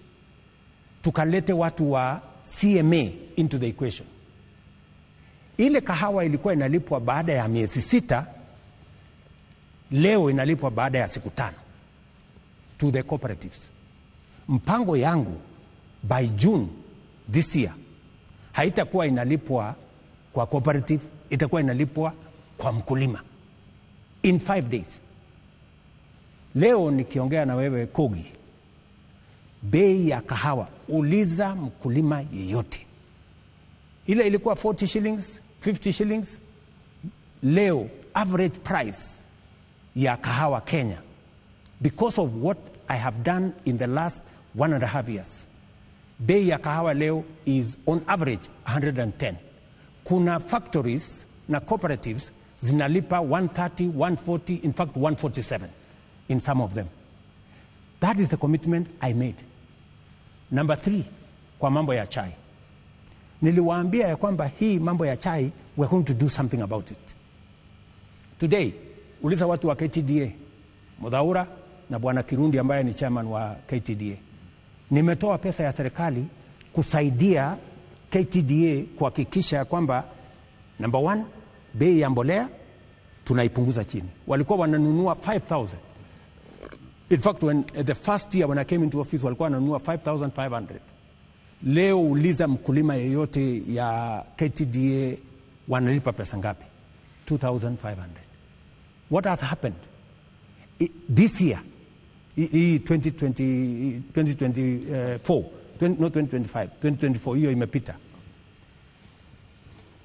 tukalete watu wa CMA into the equation. Ile kahawa ilikuwa inalipwa baada ya miezi 6, leo inalipwa baada ya siku 5 to the cooperatives. Mpango yangu by June this year haitakuwa inalipwa kwa cooperative, itakuwa inalipwa kwa mkulima in 5 days. Leo nikiongea na wewe Kogi, bei ya kahawa, uliza mkulima yeyote, ile ilikuwa 40 shillings, 50 shillings. Leo average price ya kahawa Kenya, because of what I have done in the last 1.5 years, bei ya kahawa leo is on average 110. Kuna factories na cooperatives zinalipa 130, 140, in fact 147 in some of them. That is the commitment I made. Number 3, kwa mambo ya chai, niliwaambia ya kwamba hii mambo ya chai, we are going to do something about it. Today, uliza watu wa KTDA, Mudhaura na Bwana Kirundi ambaye ni chairman wa KTDA. Nimetoa pesa ya serikali kusaidia KTDA kuhakikisha ya kwamba number 1, bei ya mbolea tunaipunguza chini. Walikuwa wananunua 5,000. In fact, when the first year when I came into office walikuwa wananunua 5,500. Leo uliza mkulima yeyote ya KTDA wanalipa pesa ngapi? 2,500. What has happened? This year, 2020, 2024, not 2025, 2024, hiyo imepita.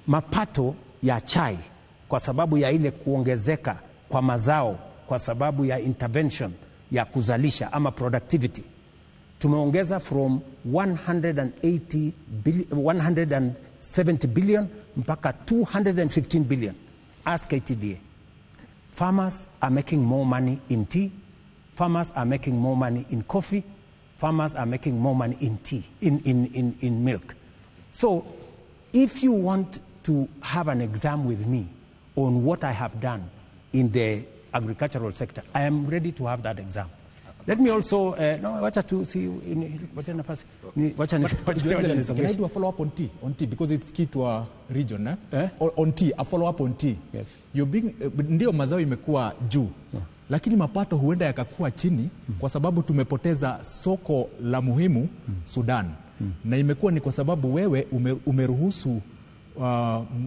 Mapato ya chai kwa sababu ya ile kuongezeka kwa mazao, kwa sababu ya intervention ya kuzalisha ama productivity, tumeongeza from 180 billion, 170 billion mpaka 215 billion. Ask KTDA. Farmers are making more money in tea. Farmers are making more money in coffee. Farmers are making more money in tea, in milk. So if you want to have an exam with me on what I have done in the agricultural sector, I am ready to have that exam. Let me also, no, wacha tu, see, wacha nafasi, wacha Can I do a follow-up on tea? On tea, because it's key to our region, eh? Eh? On tea, a follow-up on tea. Yes. You're being, ndio mazao imekuwa juu. Yeah. Lakini mapato huenda yakakuwa chini kwa sababu tumepoteza soko la muhimu Sudan. Na imekuwa ni kwa sababu wewe umeruhusu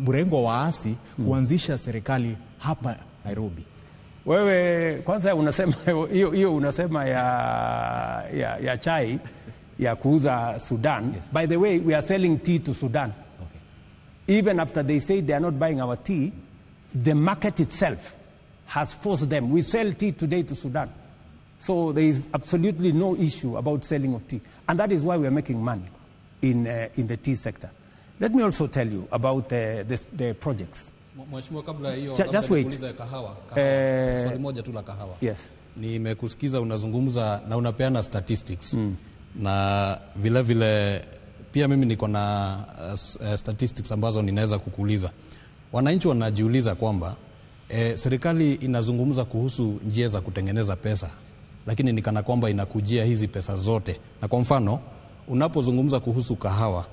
mrengo wa waasi kuanzisha serikali hapa Nairobi. Wewe kwanza unasema hiyo unasema ya chai ya kuuza Sudan. Yes. By the way, we are selling tea to Sudan. Okay. Even after they say they are not buying our tea, the market itself has forced them. We sell tea today to Sudan. So there is absolutely no issue about selling of tea. And that is why we are making money in the tea sector. Let me also tell you about the projects. Mheshimiwa, kabla hiyo just wait. Kahawa. Swali moja tu la kahawa. Yes. Nimekusikiza unazungumza na unapeana statistics. Na vile vile pia mimi niko na statistics ambazo ninaweza kukuuliza. Wananchi wanajiuliza kwamba serikali inazungumza kuhusu njia za kutengeneza pesa, lakini ni kana kwamba inakujia hizi pesa zote. Na kwa mfano, unapozungumza kuhusu kahawa,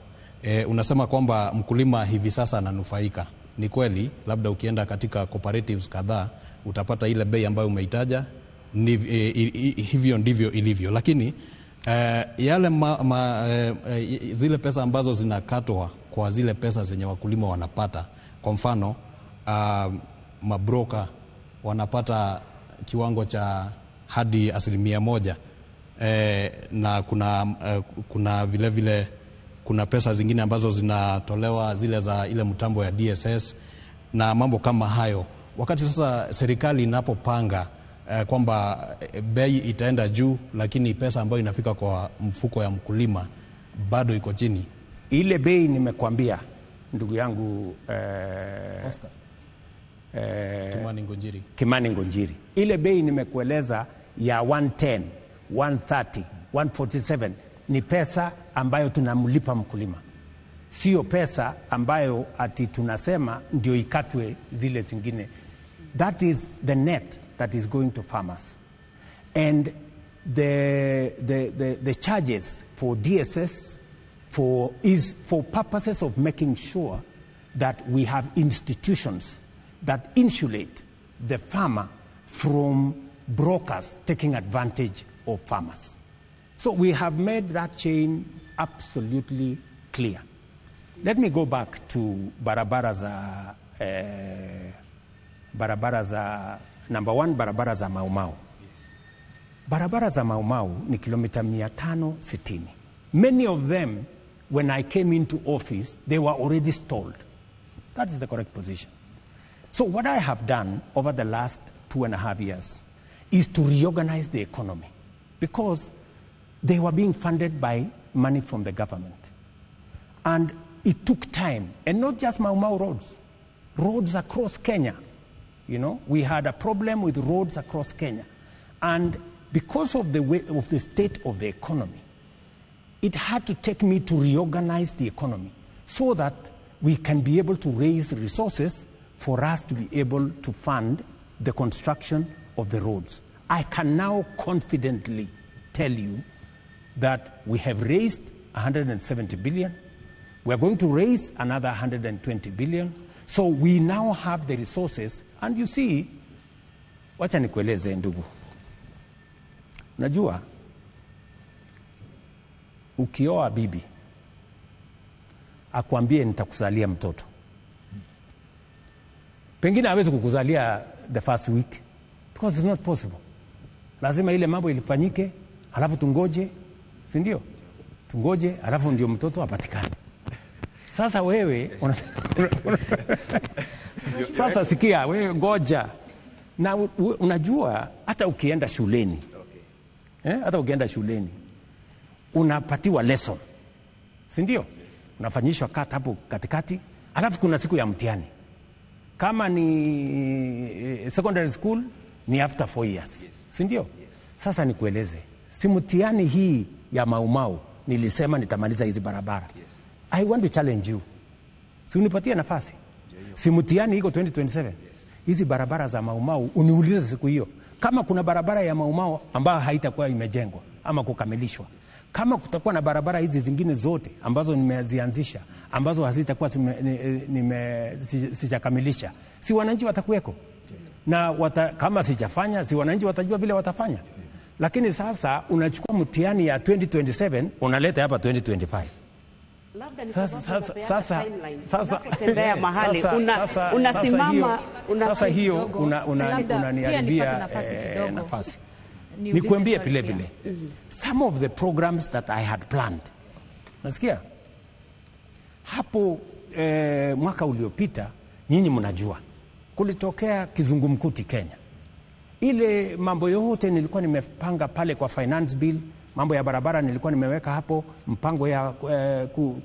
unasema kwamba mkulima hivi sasa ananufaika. Ni kweli, labda ukienda katika cooperatives kadhaa utapata ile bei ambayo umeitaja, ni hivyo ndivyo ilivyo. Lakini yale zile pesa ambazo zinakatwa kwa zile pesa zenye wakulima wanapata, kwa mfano mabroka wanapata kiwango cha hadi 1%, na kuna vile vile kuna pesa zingine ambazo zinatolewa zile za ile mtambo ya DSS na mambo kama hayo. Wakati sasa serikali inapopanga kwamba bei itaenda juu, lakini pesa ambayo inafika kwa mfuko ya mkulima bado iko chini. Ile bei nimekuambia ndugu yangu Oscar Kimani Ngunjiri. Kimani Ngunjiri. Ile bei nimekueleza ya 110, 130, 147 ni pesa ambayo tunamlipa mkulima. Sio pesa ambayo ati tunasema ndio ikatwe zile zingine. That is the net that is going to farmers. And the charges for DSS is for purposes of making sure that we have institutions that insulate the farmer from brokers taking advantage of farmers. So we have made that chain absolutely clear. Let me go back to barabara za number one, barabara za Mau Mau. Barabara za Mau Mau ni kilomita 560. Many of them, when I came into office, they were already stalled. That is the correct position. So what I have done over the last 2.5 years is to reorganize the economy, because they were being funded by money from the government. And it took time, and not just Mau Mau roads, roads across Kenya. You know, we had a problem with roads across Kenya. And because of the way of the state of the economy, it had to take me to reorganize the economy so that we can be able to raise resources for us to be able to fund the construction of the roads. I can now confidently tell you that we have raised 170 billion. We are going to raise another 120 billion. So we now have the resources. And you see, wacha nikueleze ndugu. Unajua, ukioa bibi, akwambie nitakuzalia mtoto. Pengine hawezi kukuzalia the first week, because it's not possible. Lazima ile mambo ilifanyike, halafu tungoje, si ndio? Tungoje, halafu ndio mtoto apatikane. Sasa wewe sasa sikia, wewe ngoja. Na unajua hata ukienda shuleni. Hata ukienda shuleni unapatiwa lesson. Si ndio? Unafanyishwa kata hapo katikati, alafu kuna siku ya mtihani. Kama ni secondary school ni after 4 years. Si ndio? Sasa nikueleze, si mtihani hii ya Mau Mau nilisema nitamaliza hizi barabara. I want to challenge you. Si unipatie nafasi. Si mtihani iko 2027. Hizi barabara za Mau Mau uniulize siku hiyo. Kama kuna barabara ya Mau Mau ambayo haitakuwa imejengwa ama kukamilishwa. Kama kutakuwa na barabara hizi zingine zote ambazo nimezianzisha, ambazo hazitakuwa sijakamilisha, si wananchi watakuweko? Na kama sijafanya, si wananchi watajua vile watafanya. Lakini sasa unachukua mtihani ya 2027 unaleta hapa 2025. Sasa tembea mahali unasimama, sasa hiyo unaniharibia nafasi. Nikuambie vile vile, some of the programs that I had planned. Nasikia? Hapo mwaka uliopita, nyinyi mnajua, kulitokea kizungumkuti Kenya. Ile mambo yote nilikuwa nimepanga pale kwa finance bill, mambo ya barabara nilikuwa nimeweka hapo, mpango ya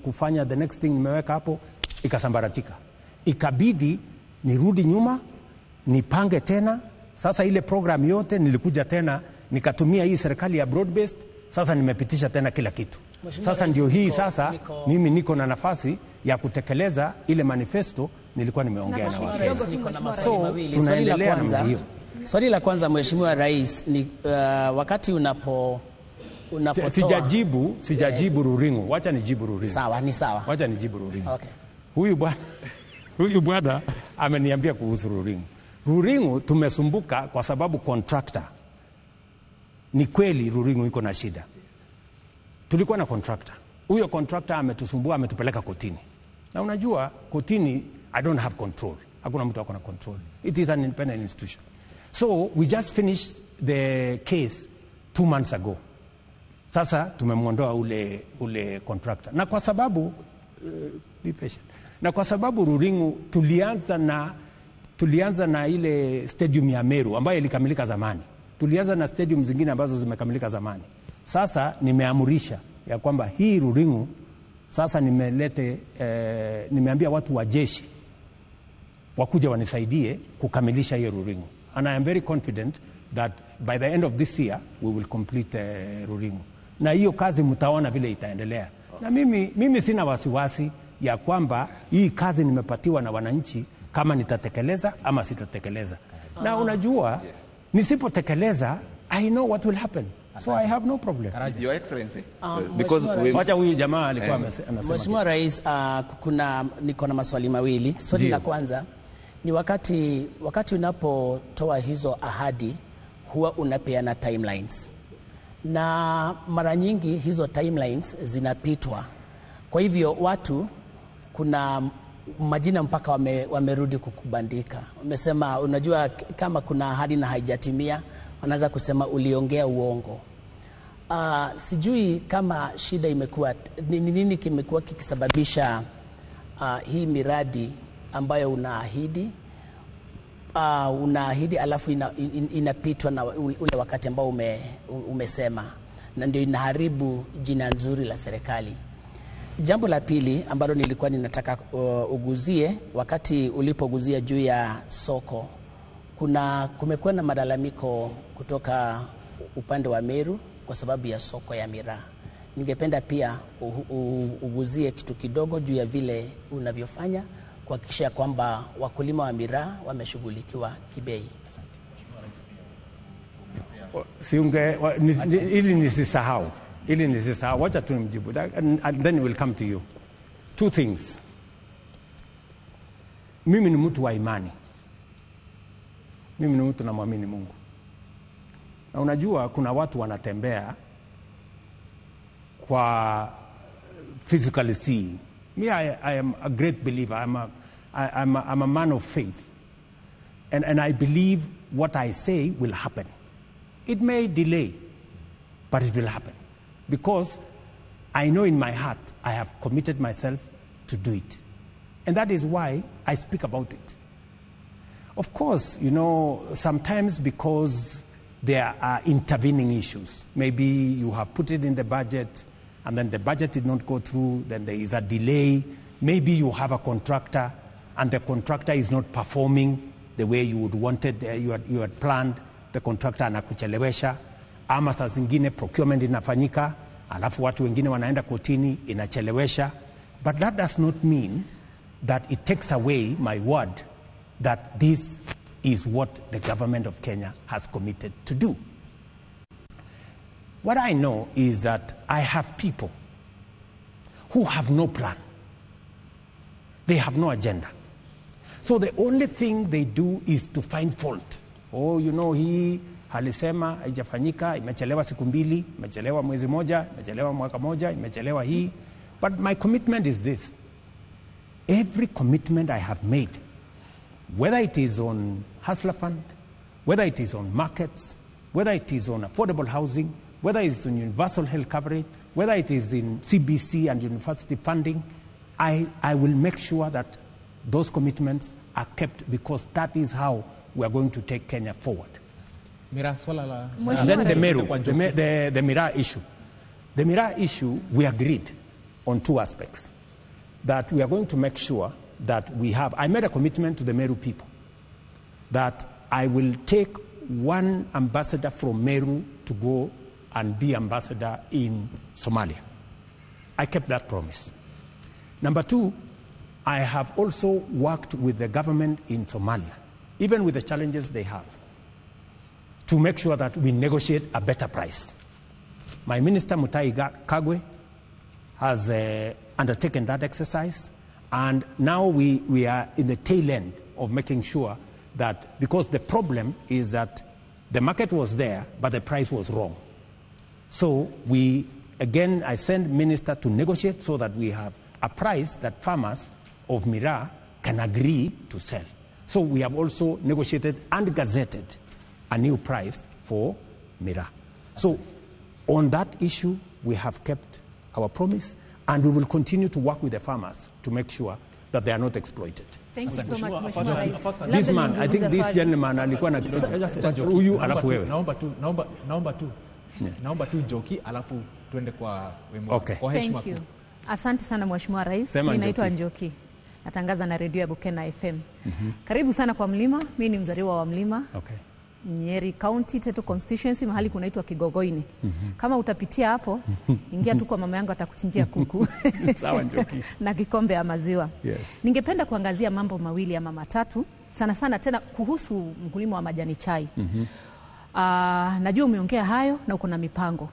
kufanya the next thing nimeweka hapo, ikasambaratika. Ikabidi nirudi nyuma, nipange tena. Sasa ile program yote nilikuja tena, nikatumia hii serikali ya broad based, sasa nimepitisha tena kila kitu. Sasa ndio hii sasa mimi niko na nafasi ya kutekeleza ile manifesto nilikuwa nimeongea na Wakenya. So tunaendelea na hiyo. Swali la kwanza Mheshimiwa Rais ni wakati unapotoa sijajibu Ruringu. Wacha nijibu Ruringu. Sawa, ni sawa. Wacha nijibu Ruringu. Okay. Huyu bwana ameniambia kuhusu Ruringu. Ruringu tumesumbuka kwa sababu contractor. Ni kweli Ruringu iko na shida. Tulikuwa na contractor. Huyo contractor ametusumbua, ametupeleka kotini. Na unajua kotini I don't have control. Hakuna mtu akona control. It is an independent institution. So we just finished the case 2 months ago. Sasa tumemwondoa ule contractor. Na kwa sababu be patient. Na kwa sababu Ruringu tulianza na ile stadium ya Meru ambayo ilikamilika zamani. Tulianza na stadium zingine ambazo zimekamilika zamani. Sasa nimeamurisha ya kwamba hii Ruringu sasa nimelete nimeambia watu wa jeshi wakuja wanisaidie kukamilisha hiyo Ruringu. And I am very confident that by the end of this year we will complete Ruringu. Na hiyo kazi mtaona vile itaendelea. Na mimi sina wasiwasi ya kwamba hii kazi nimepatiwa na wananchi kama nitatekeleza ama sitatekeleza. Na unajua nisipotekeleza, I know what will happen. So I have no problem. Your Excellency, because wacha huyu jamaa alikuwa anasema. Mheshimiwa Rais, niko na maswali mawili. Swali la kwanza ni wakati unapotoa hizo ahadi huwa unapeana timelines, na mara nyingi hizo timelines zinapitwa. Kwa hivyo watu, kuna majina mpaka wamerudi kukubandika. Wamesema, unajua kama kuna ahadi na haijatimia, wanaanza kusema uliongea uongo. Sijui kama shida imekuwa ni nini kimekuwa kikisababisha hii miradi ambayo unaahidi alafu inapitwa na ule wakati ambao umesema, na ndio inaharibu jina nzuri la serikali. Jambo la pili ambalo nilikuwa ninataka uguzie, wakati ulipoguzia juu ya soko, kumekuwa na malalamiko kutoka upande wa Meru kwa sababu ya soko ya miraa. Ningependa pia uguzie kitu kidogo juu ya vile unavyofanya kuhakikisha kwamba wakulima wa miraa wameshughulikiwa kibei. Asante. Ili nisisahau, wacha tumjibu, and then we'll come to you. Two things. Mimi ni mtu wa imani. Mimi ni mtu namwamini Mungu. Na unajua kuna watu wanatembea kwa physically seeing. Me, I am a great believer. I'm a man of faith. And I believe what I say will happen. It may delay, but it will happen. Because I know in my heart I have committed myself to do it. And that is why I speak about it. Of course, you know, sometimes because there are intervening issues. Maybe you have put it in the budget, and then the budget did not go through, then there is a delay. Maybe you have a contractor, and the contractor is not performing the way you would wanted, you had planned. The contractor anakuchelewesha. Ama saa zingine procurement inafanyika, alafu watu wengine wanaenda kotini, inachelewesha. But that does not mean that it takes away my word that this is what the government of Kenya has committed to do. What I know is that I have people who have no plan. They have no agenda. So the only thing they do is to find fault. Oh, you know, he alisema haijafanyika, imechelewa siku mbili, imechelewa mwezi moja, imechelewa mwaka moja, imechelewa hii. But my commitment is this. Every commitment I have made, whether it is on Hustler Fund, whether it is on markets, whether it is on affordable housing, whether it is on universal health coverage, whether it is in CBC and university funding, I will make sure that those commitments are kept, because that is how we are going to take Kenya forward. And then the Meru, the Miraa issue. The Miraa issue, we agreed on two aspects. That we are going to make sure that we have... I made a commitment to the Meru people that I will take one ambassador from Meru to go and be ambassador in Somalia. I kept that promise. Number two, I have also worked with the government in Somalia, even with the challenges they have, to make sure that we negotiate a better price. My minister, Mutahi Kagwe, has undertaken that exercise, and now we are in the tail end of making sure that, because the problem is that the market was there, but the price was wrong. So we, again, I send minister to negotiate so that we have a price that farmers of Miraa can agree to sell. So we have also negotiated and gazetted a new price for Miraa. So on that issue, we have kept our promise, and we will continue to work with the farmers to make sure that they are not exploited. Thank you so much, Mheshimiwa Rais. This man, I think this gentleman alikuwa na huyu alafu wewe. Naomba tu Njoki alafu tuende kwa wemo. Okay. Kwa heshima. Thank you. Asante sana Mheshimiwa Rais. Mimi naitwa Njoki. Natangaza na redio ya Bukena FM. Karibu sana kwa Mlima. Mimi ni mzaliwa wa Mlima. Okay. Nyeri County, Tetu Constituency, mahali kunaitwa Kigogoini. Kama utapitia hapo, ingia tu kwa mama yangu atakuchinjia kuku. Sawa Njoki. Na kikombe ya maziwa. Yes. Ningependa kuangazia mambo mawili ama matatu, sana sana tena kuhusu mkulima wa majani chai. Najua umeongea hayo na uko na mipango.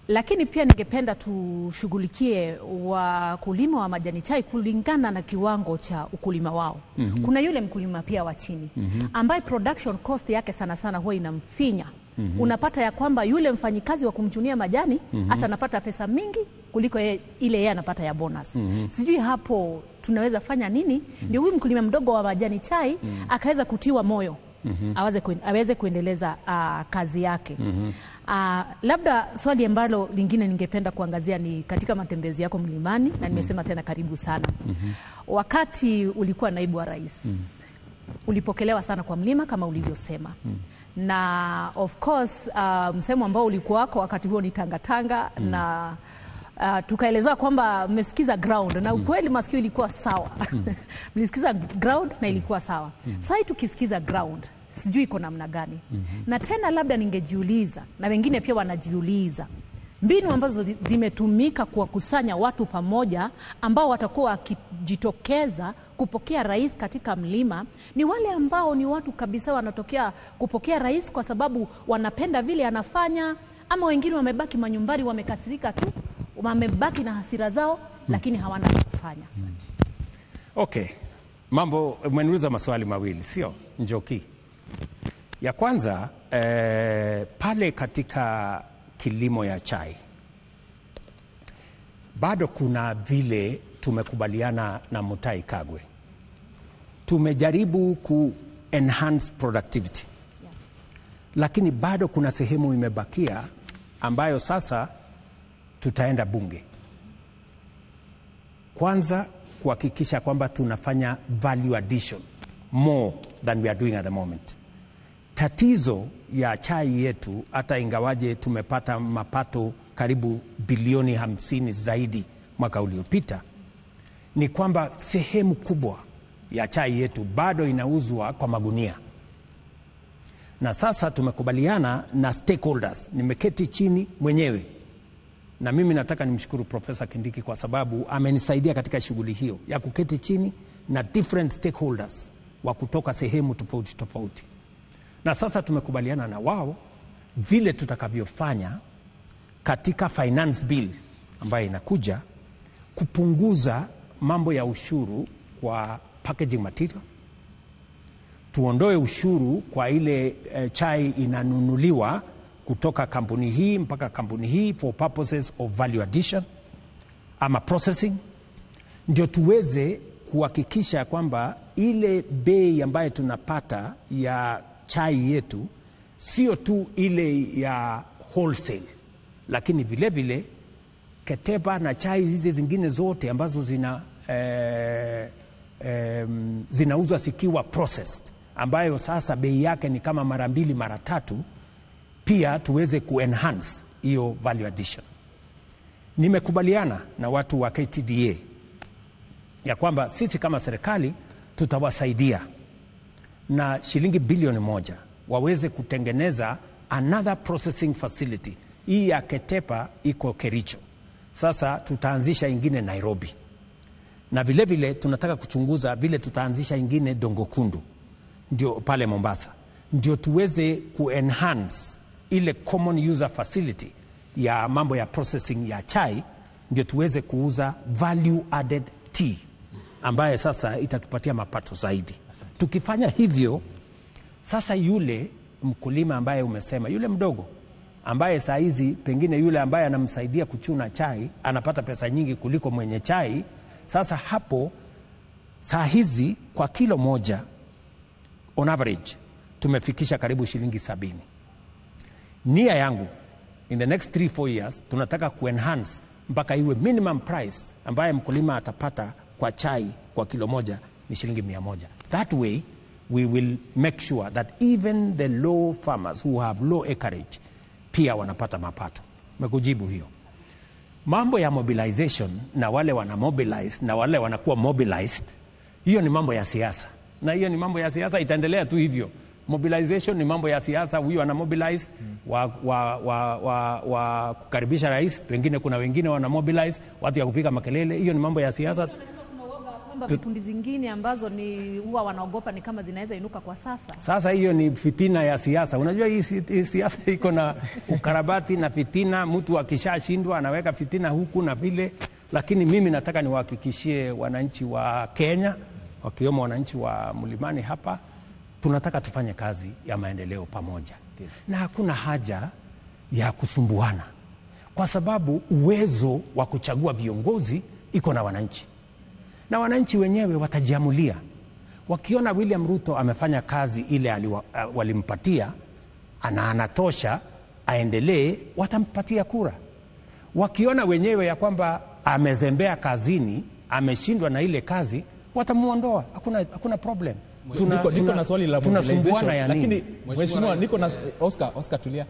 Lakini pia ningependa tushughulikie wakulima wa majani chai kulingana na kiwango cha ukulima wao. Kuna yule mkulima pia wa chini ambaye production cost yake sana sana huwa inamfinya. Unapata ya kwamba yule mfanyikazi wa kumchunia majani hata anapata pesa mingi kuliko ile yeye anapata ya bonus. Sijui hapo tunaweza fanya nini ndio huyu mkulima mdogo wa majani chai akaweza kutiwa moyo aweze kuendeleza kazi yake. Labda swali ambalo lingine ningependa kuangazia ni katika matembezi yako mlimani, na nimesema tena karibu sana. Wakati ulikuwa naibu wa rais, ulipokelewa sana kwa mlima kama ulivyosema. Na of course msemo ambao ulikuwa wako wakati huo ni tangatanga na tukaelezewa kwamba mmesikiza ground na ukweli masikio ilikuwa sawa. Mlisikiza ground na ilikuwa sawa. Sasa tukisikiza ground sijui iko namna gani. Na tena labda ningejiuliza na wengine pia wanajiuliza mbinu ambazo zimetumika kuwakusanya watu pamoja ambao watakuwa wakijitokeza kupokea rais katika mlima ni wale ambao ni watu kabisa wanatokea kupokea rais kwa sababu wanapenda vile anafanya, ama wengine wamebaki manyumbani wamekasirika tu, wamebaki na hasira zao lakini hawana cha kufanya. Okay. Mambo, umeniuliza maswali mawili, sio Njoki? Ya kwanza, pale katika kilimo ya chai bado kuna vile tumekubaliana na Mutahi Kagwe, tumejaribu ku enhance productivity, lakini bado kuna sehemu imebakia ambayo sasa tutaenda bunge kwanza kuhakikisha kwamba tunafanya value addition more than we are doing at the moment. Tatizo ya chai yetu, hata ingawaje tumepata mapato karibu bilioni 50 zaidi mwaka uliopita, ni kwamba sehemu kubwa ya chai yetu bado inauzwa kwa magunia. Na sasa tumekubaliana na stakeholders, nimeketi chini mwenyewe, na mimi nataka nimshukuru Profesa Kindiki kwa sababu amenisaidia katika shughuli hiyo ya kuketi chini na different stakeholders wa kutoka sehemu tofauti tofauti. Na sasa tumekubaliana na wao vile tutakavyofanya katika finance bill ambayo inakuja kupunguza mambo ya ushuru kwa packaging material, tuondoe ushuru kwa ile chai inanunuliwa kutoka kampuni hii mpaka kampuni hii for purposes of value addition ama processing, ndio tuweze kuhakikisha kwamba ile bei ambayo tunapata ya chai yetu sio tu ile ya wholesale, lakini vile vile Ketepa na chai hizi zingine zote ambazo zinauzwa zikiwa processed, ambayo sasa bei yake ni kama mara 2 mara 3, pia tuweze kuenhance hiyo value addition. Nimekubaliana na watu wa KTDA ya kwamba sisi kama serikali tutawasaidia na shilingi bilioni 1 waweze kutengeneza another processing facility. Hii ya Ketepa iko Kericho, sasa tutaanzisha ingine Nairobi, na vile vile tunataka kuchunguza vile tutaanzisha ingine Dongokundu, ndio pale Mombasa, ndio tuweze kuenhance ile common user facility ya mambo ya processing ya chai, ndio tuweze kuuza value added tea ambaye sasa itatupatia mapato zaidi. Tukifanya hivyo sasa, yule mkulima ambaye umesema, yule mdogo ambaye saa hizi pengine yule ambaye anamsaidia kuchuna chai anapata pesa nyingi kuliko mwenye chai, sasa hapo saa hizi kwa kilo moja on average tumefikisha karibu shilingi 70. Nia yangu in the next 3-4 years tunataka kuenhance mpaka iwe minimum price ambaye mkulima atapata kwa chai kwa kilo moja ni shilingi 100. That way we will make sure that even the low farmers who have low acreage pia wanapata mapato. Mekujibu hiyo. Mambo ya mobilization na wale wana mobilize na wale wanakuwa mobilized, hiyo ni mambo ya siasa. Na hiyo ni mambo ya siasa, itaendelea tu hivyo. Mobilization ni mambo ya siasa, huyu ana mobilize wa kukaribisha rais, pengine kuna wengine wana mobilize watu ya kupiga makelele, hiyo ni mambo ya siasa. kwamba vikundi zingine ambazo ni huwa wanaogopa ni kama zinaweza inuka kwa sasa. Sasa hiyo ni fitina ya siasa. Unajua hii siasa iko na ukarabati na fitina. Mtu akishashindwa anaweka fitina huku na vile, lakini mimi nataka niwahakikishie wananchi wa Kenya, wakiwemo wananchi wa Mlimani hapa, tunataka tufanye kazi ya maendeleo pamoja. Na hakuna haja ya kusumbuana, kwa sababu uwezo wa kuchagua viongozi iko na wananchi, na wananchi wenyewe watajiamulia. Wakiona William Ruto amefanya kazi ile walimpatia na anatosha, aendelee, watampatia kura. Wakiona wenyewe ya kwamba amezembea kazini, ameshindwa na ile kazi, watamuondoa. Hakuna problem. Niko na swali la mobilization, lakini mheshimiwa, niko na Oscar tulia.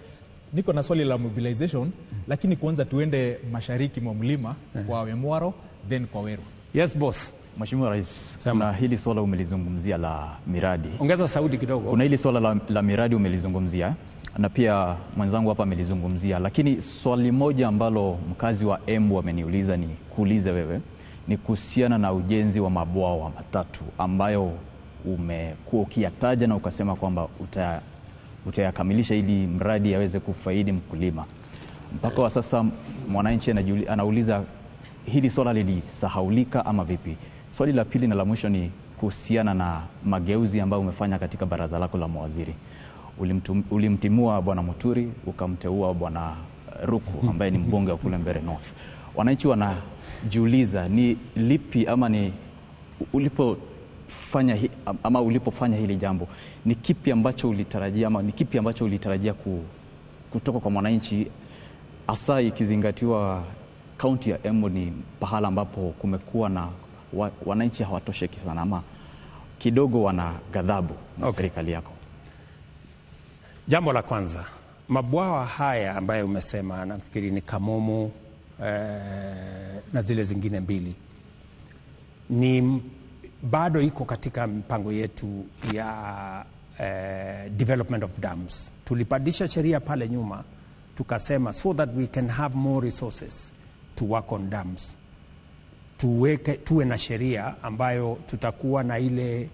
Niko na swali la mobilization, lakini kwanza tuende mashariki mwa mlima kwa Wemwaro then kwa Weru. Yes boss. Mheshimiwa Rais, kuna hili swala umelizungumzia la miradi. Ongeza sauti kidogo. Kuna hili swala la miradi umelizungumzia na pia mwenzangu hapa amelizungumzia, lakini swali moja ambalo mkazi wa Embu ameniuliza ni kuulize wewe ni kuhusiana na ujenzi wa mabwawa matatu ambayo umekuwa ukiyataja na ukasema kwamba utayakamilisha ili mradi aweze kufaidi mkulima. Mpaka wa sasa mwananchi anauliza hili swala lilisahaulika ama vipi? Swali la pili na la mwisho ni kuhusiana na mageuzi ambayo umefanya katika baraza lako la mawaziri. Ulimtimua Bwana Muturi, ukamteua Bwana Ruku ambaye ni mbunge wa kule Mbeere North. Wananchi wanajiuliza ni lipi ama ni ulipofanya hili jambo, ni kipi ambacho ulitarajia ama ni kipi ambacho ulitarajia kutoka kwa mwananchi, hasa ikizingatiwa kaunti ya Embu ni pahala ambapo kumekuwa na wananchi hawatosheki sana ama kidogo wana ghadhabu na serikali yako? Jambo la kwanza, mabwawa haya ambayo umesema, nafikiri ni Kamomo na zile zingine mbili, ni bado iko katika mpango yetu ya development of dams. Tulipandisha sheria pale nyuma tukasema so that we can have more resources to work on dams. Tuwe na sheria ambayo tutakuwa na ile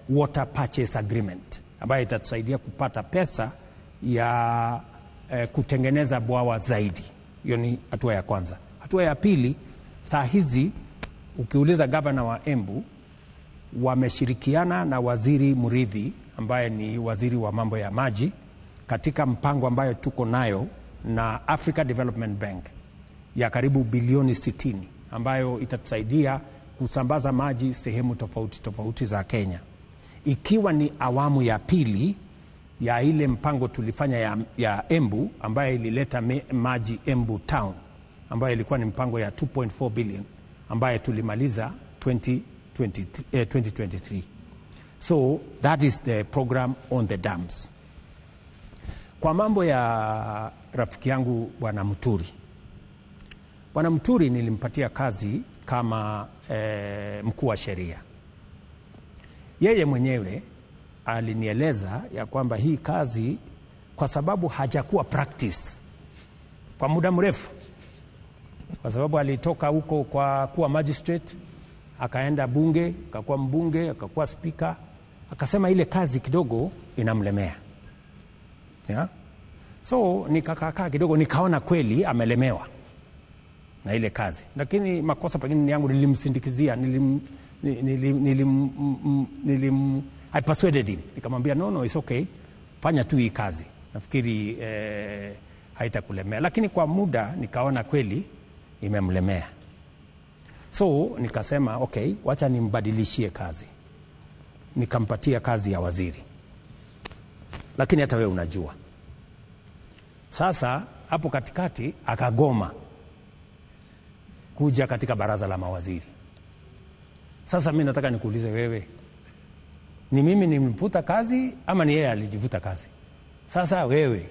water purchase agreement ambayo itatusaidia kupata pesa ya kutengeneza bwawa zaidi. Hiyo ni hatua ya kwanza. Hatua ya pili, saa hizi ukiuliza gavana wa Embu, wameshirikiana na Waziri Murithi ambaye ni waziri wa mambo ya maji katika mpango ambayo tuko nayo na Africa Development Bank ya karibu bilioni 60 ambayo itatusaidia kusambaza maji sehemu tofauti tofauti za Kenya, ikiwa ni awamu ya pili ya ile mpango tulifanya ya Embu ambayo ilileta maji Embu Town, ambayo ilikuwa ni mpango ya 2.4 billion ambayo tulimaliza 2023. So that is the program on the dams. Kwa mambo ya rafiki yangu Bwana Muturi, Bwana Muturi nilimpatia kazi kama mkuu wa sheria. Yeye mwenyewe alinieleza ya kwamba hii kazi, kwa sababu hajakuwa practice kwa muda mrefu, kwa sababu alitoka huko kwa kuwa magistrate, akaenda bunge, akakuwa mbunge, akakuwa speaker, akasema ile kazi kidogo inamlemea. Yeah? So nikakaa kidogo nikaona kweli amelemewa na ile kazi. Lakini makosa pengine ni yangu, nilimsindikizia, I persuaded him. Nikamwambia no, it's okay. Fanya tu hii kazi. Nafikiri haitakulemea. Lakini kwa muda nikaona kweli imemlemea. So nikasema okay, wacha nimbadilishie kazi. Nikampatia kazi ya waziri. Lakini hata wewe unajua. Sasa hapo katikati akagoma kuja katika baraza la mawaziri. Sasa mimi nataka nikuulize wewe, ni mimi nimemfuta kazi ama ni yeye alijivuta kazi? Sasa wewe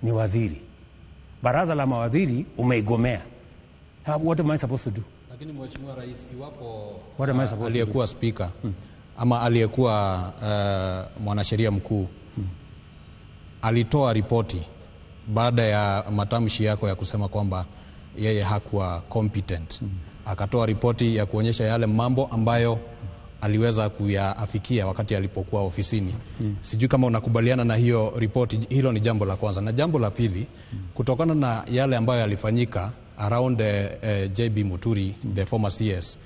ni waziri, baraza la mawaziri umeigomea. What am I supposed to do? Lakini Mheshimiwa Rais, iwapo aliyekuwa speaker ama aliyekuwa mwanasheria mkuu alitoa ripoti baada ya matamshi yako ya kusema kwamba yeye hakuwa competent. Akatoa ripoti ya kuonyesha yale mambo ambayo aliweza kuyaafikia wakati alipokuwa ofisini. Sijui kama unakubaliana na hiyo ripoti. Hilo ni jambo la kwanza. Na jambo la pili, kutokana na yale ambayo yalifanyika around JB Muturi, the former CS,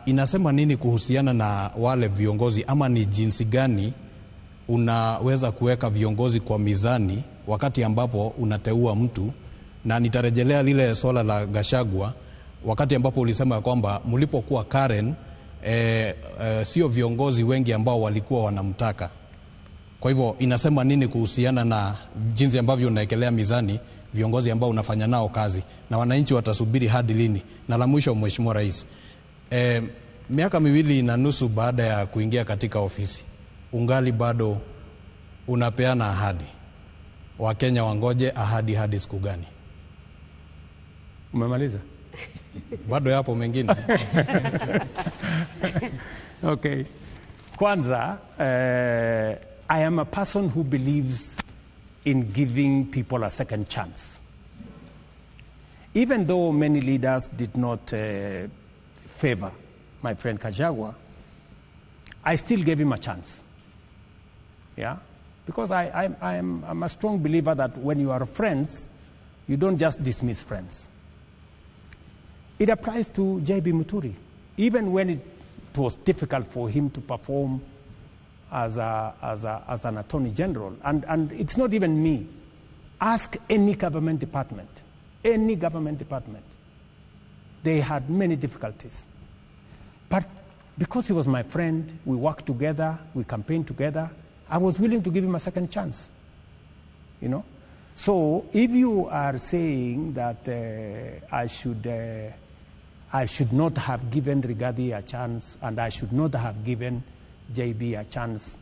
inasema nini kuhusiana na wale viongozi, ama ni jinsi gani unaweza kuweka viongozi kwa mizani wakati ambapo unateua mtu? Na nitarejelea lile swala la Gachagua, wakati ambapo ulisema kwamba mlipokuwa Karen, sio viongozi wengi ambao walikuwa wanamtaka. Kwa hivyo inasema nini kuhusiana na jinsi ambavyo unaekelea mizani viongozi ambao unafanya nao kazi, na wananchi watasubiri hadi lini? Na la mwisho, Mheshimiwa Rais, miaka 2.5 baada ya kuingia katika ofisi, ungali bado unapeana ahadi. Wakenya wangoje ahadi hadi siku gani? Umemaliza? Bado yapo mengine. Okay. Kwanza, I am a person who believes in giving people a second chance. Even though many leaders did not favor my friend Gachagua, I still gave him a chance. Yeah? Because I'm a strong believer that when you are friends, you don't just dismiss friends. It applies to J.B. Muturi. Even when it was difficult for him to perform as an attorney general, and it's not even me. Ask any government department, any government department. They had many difficulties. But because he was my friend, we worked together, we campaigned together, I was willing to give him a second chance, you know? So if you are saying that I should not have given Rigathi a chance and I should not have given JB a chance,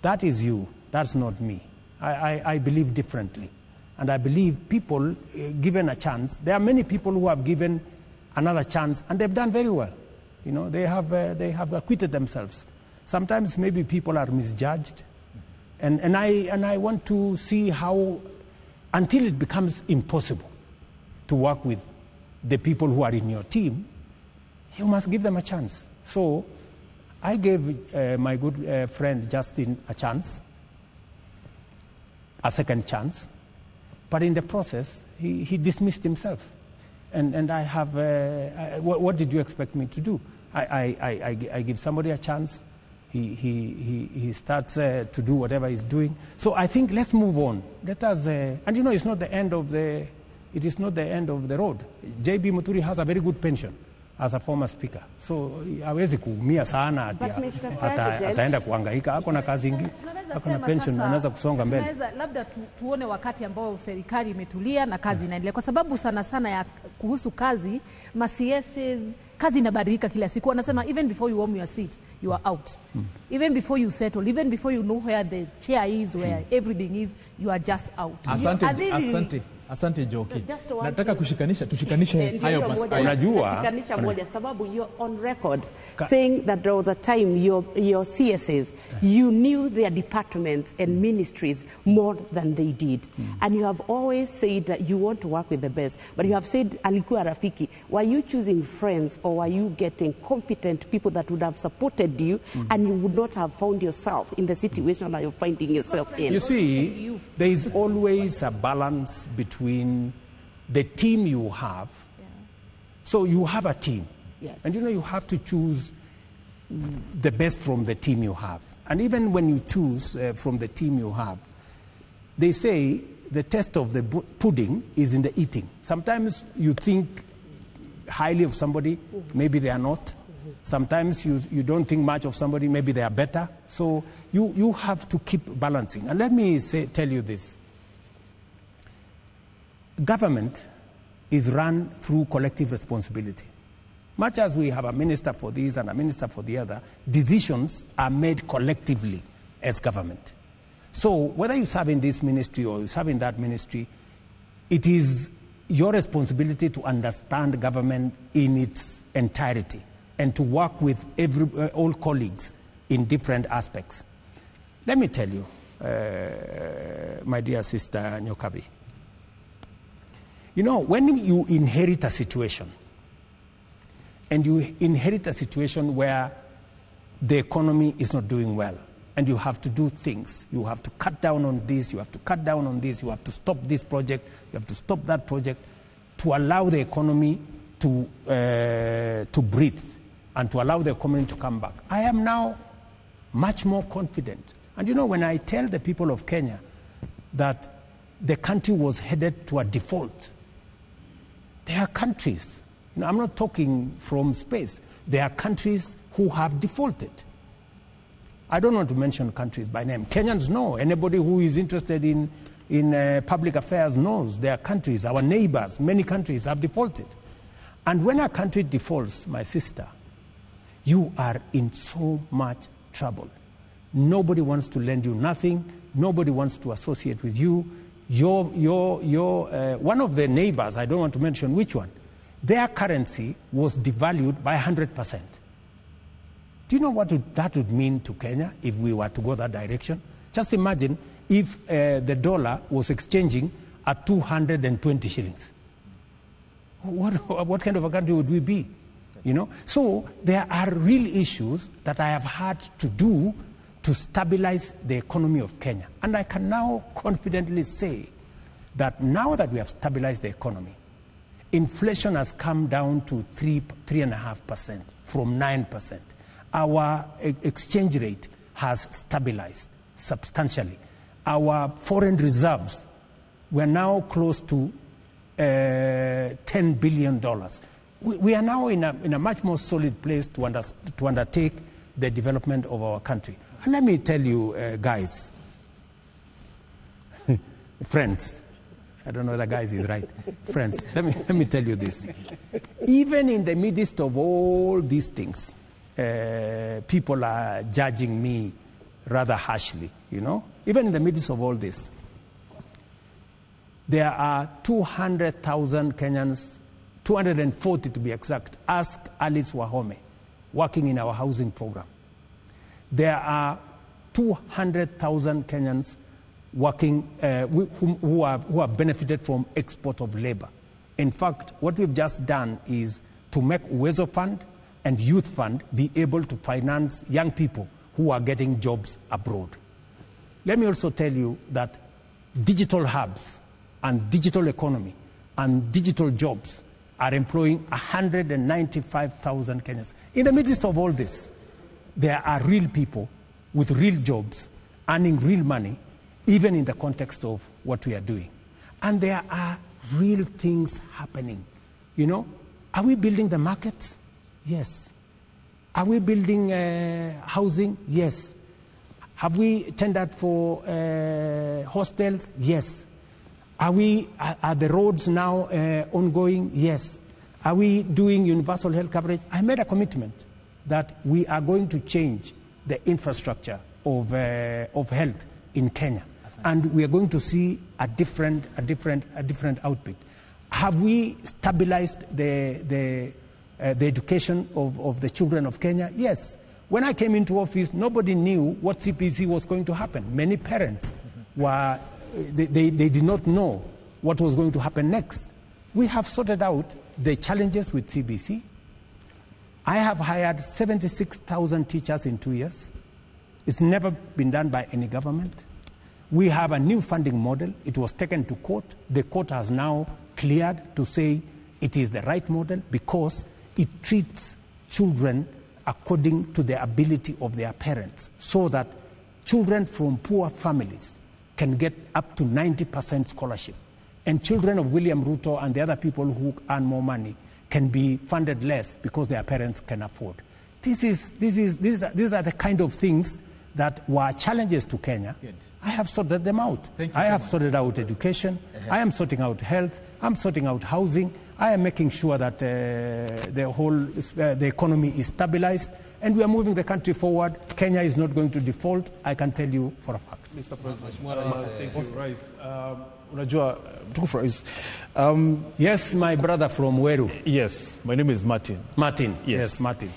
that is you, that's not me. I believe differently. And I believe people given a chance, there are many people who have given another chance and they've done very well. You know, they have acquitted themselves. Sometimes maybe people are misjudged. And I want to see how, until it becomes impossible to work with the people who are in your team, you must give them a chance. So I gave my good friend Justin a chance, a second chance, but in the process, he dismissed himself. And I have, what did you expect me to do? I give somebody a chance. He starts to do whatever he's doing. So I think let's move on. Let us, and you know, it's not the end of the, it is not the end of the road. J.B. Muturi has a very good pension as a former speaker. So hawezi kuumia sana ataenda kuhangaika, ako na kazi nyingi, ako na pension, anaweza kusonga mbele. Tunaweza labda tuone wakati ambao serikali imetulia na kazi inaendelea, kwa sababu sana sana ya kuhusu kazi, ma CSs, kazi inabadilika kila siku. Wanasema even before you warm your seat, you are out. Even before you settle, even before you know where the chair is, where everything is, you are just out. Asante, asante. Asante Joki. Nataka kushikanisha, tushikanishe hayo maswali. Unajua, tushikanisha moja sababu you're on record saying that there was a time your CSs, you knew their departments and ministries more than they did. And you have always said that you want to work with the best, but you have said alikuwa rafiki. Were you choosing friends or were you getting competent people that would have supported you and you would not have found yourself in the situation that you're finding yourself in? You see, there is always a balance between the team you have. Yeah. So you have a team. Yes. And you know, you have to choose the best from the team you have. And even when you choose from the team you have, they say the test of the pudding is in the eating. Sometimes you think highly of somebody, maybe they are not. Sometimes you don't think much of somebody, maybe they are better. So you have to keep balancing. And let me tell you this. Government is run through collective responsibility. Much as we have a minister for this and a minister for the other, decisions are made collectively as government. So whether you serve in this ministry or you serve in that ministry, it is your responsibility to understand government in its entirety and to work with all colleagues in different aspects. Let me tell you, my dear sister Nyokabi, You know, when you inherit a situation, and you inherit a situation where the economy is not doing well, and you have to do things. You have to cut down on this, you have to cut down on this, you have to stop this project, you have to stop that project, to allow the economy to breathe and to allow the economy to come back. I am now much more confident. And you know, when I tell the people of Kenya that the country was headed to a default, there are countries, you know, I'm not talking from space, there are countries who have defaulted. I don't want to mention countries by name. Kenyans know. Anybody who is interested in public affairs knows there are countries, our neighbors, many countries have defaulted. And when a country defaults, my sister, you are in so much trouble. Nobody wants to lend you nothing. Nobody wants to associate with you. One of the neighbors, I don't want to mention which one, their currency was devalued by 100%. Do you know what that would mean to Kenya if we were to go that direction? Just imagine if the dollar was exchanging at 220 shillings. What kind of a country would we be? You know? So there are real issues that I have had to do to stabilize the economy of Kenya. And I can now confidently say that now that we have stabilized the economy, inflation has come down to 3.5% from 9%. Our exchange rate has stabilized substantially. Our foreign reserves were now close to $10 billion. We are now in a much more solid place to undertake the development of our country. And let me tell you, guys, friends, I don't know whether guys is right, friends, let me tell you this. Even in the midst of all these things, people are judging me rather harshly, you know. Even in the midst of all this, there are 200,000 Kenyans, 240 to be exact, ask Alice Wahome, working in our housing program. There are 200,000 Kenyans working, who have benefited from export of labor. In fact, what we've just done is to make Uwezo Fund and Youth Fund be able to finance young people who are getting jobs abroad. Let me also tell you that digital hubs and digital economy and digital jobs are employing 195,000 Kenyans. In the midst of all this, there are real people with real jobs earning real money, even in the context of what we are doing. And there are real things happening. You know, are we building the markets? Yes. Are we building housing? Yes. Have we tendered for hostels? Yes. Are the roads now ongoing? Yes. Are we doing universal health coverage? I made a commitment that we are going to change the infrastructure of health in Kenya. And we are going to see a different output. Have we stabilized the education of the children of Kenya? Yes. When I came into office, nobody knew what CPC was going to happen. Many parents were, they did not know what was going to happen next. We have sorted out the challenges with CBC. I have hired 76,000 teachers in 2 years. It's never been done by any government. We have a new funding model. It was taken to court. The court has now cleared to say it is the right model because it treats children according to the ability of their parents, so that children from poor families can get up to 90% scholarship. And children of William Ruto and the other people who earn more money can be funded less because their parents can afford. These are the kind of things that were challenges to Kenya. Good. I have sorted them out. Thank you I so have much. Sorted out education. I am sorting out health. I'm sorting out housing. I am making sure that the economy is stabilized, and we are moving the country forward. Kenya is not going to default. I can tell you for a fact. Mr. President, thank you, Rais. Unajua, mtukufu Rais. Yes, my brother from Weru. Yes, my name is Martin. Martin. Yes, yes Martin.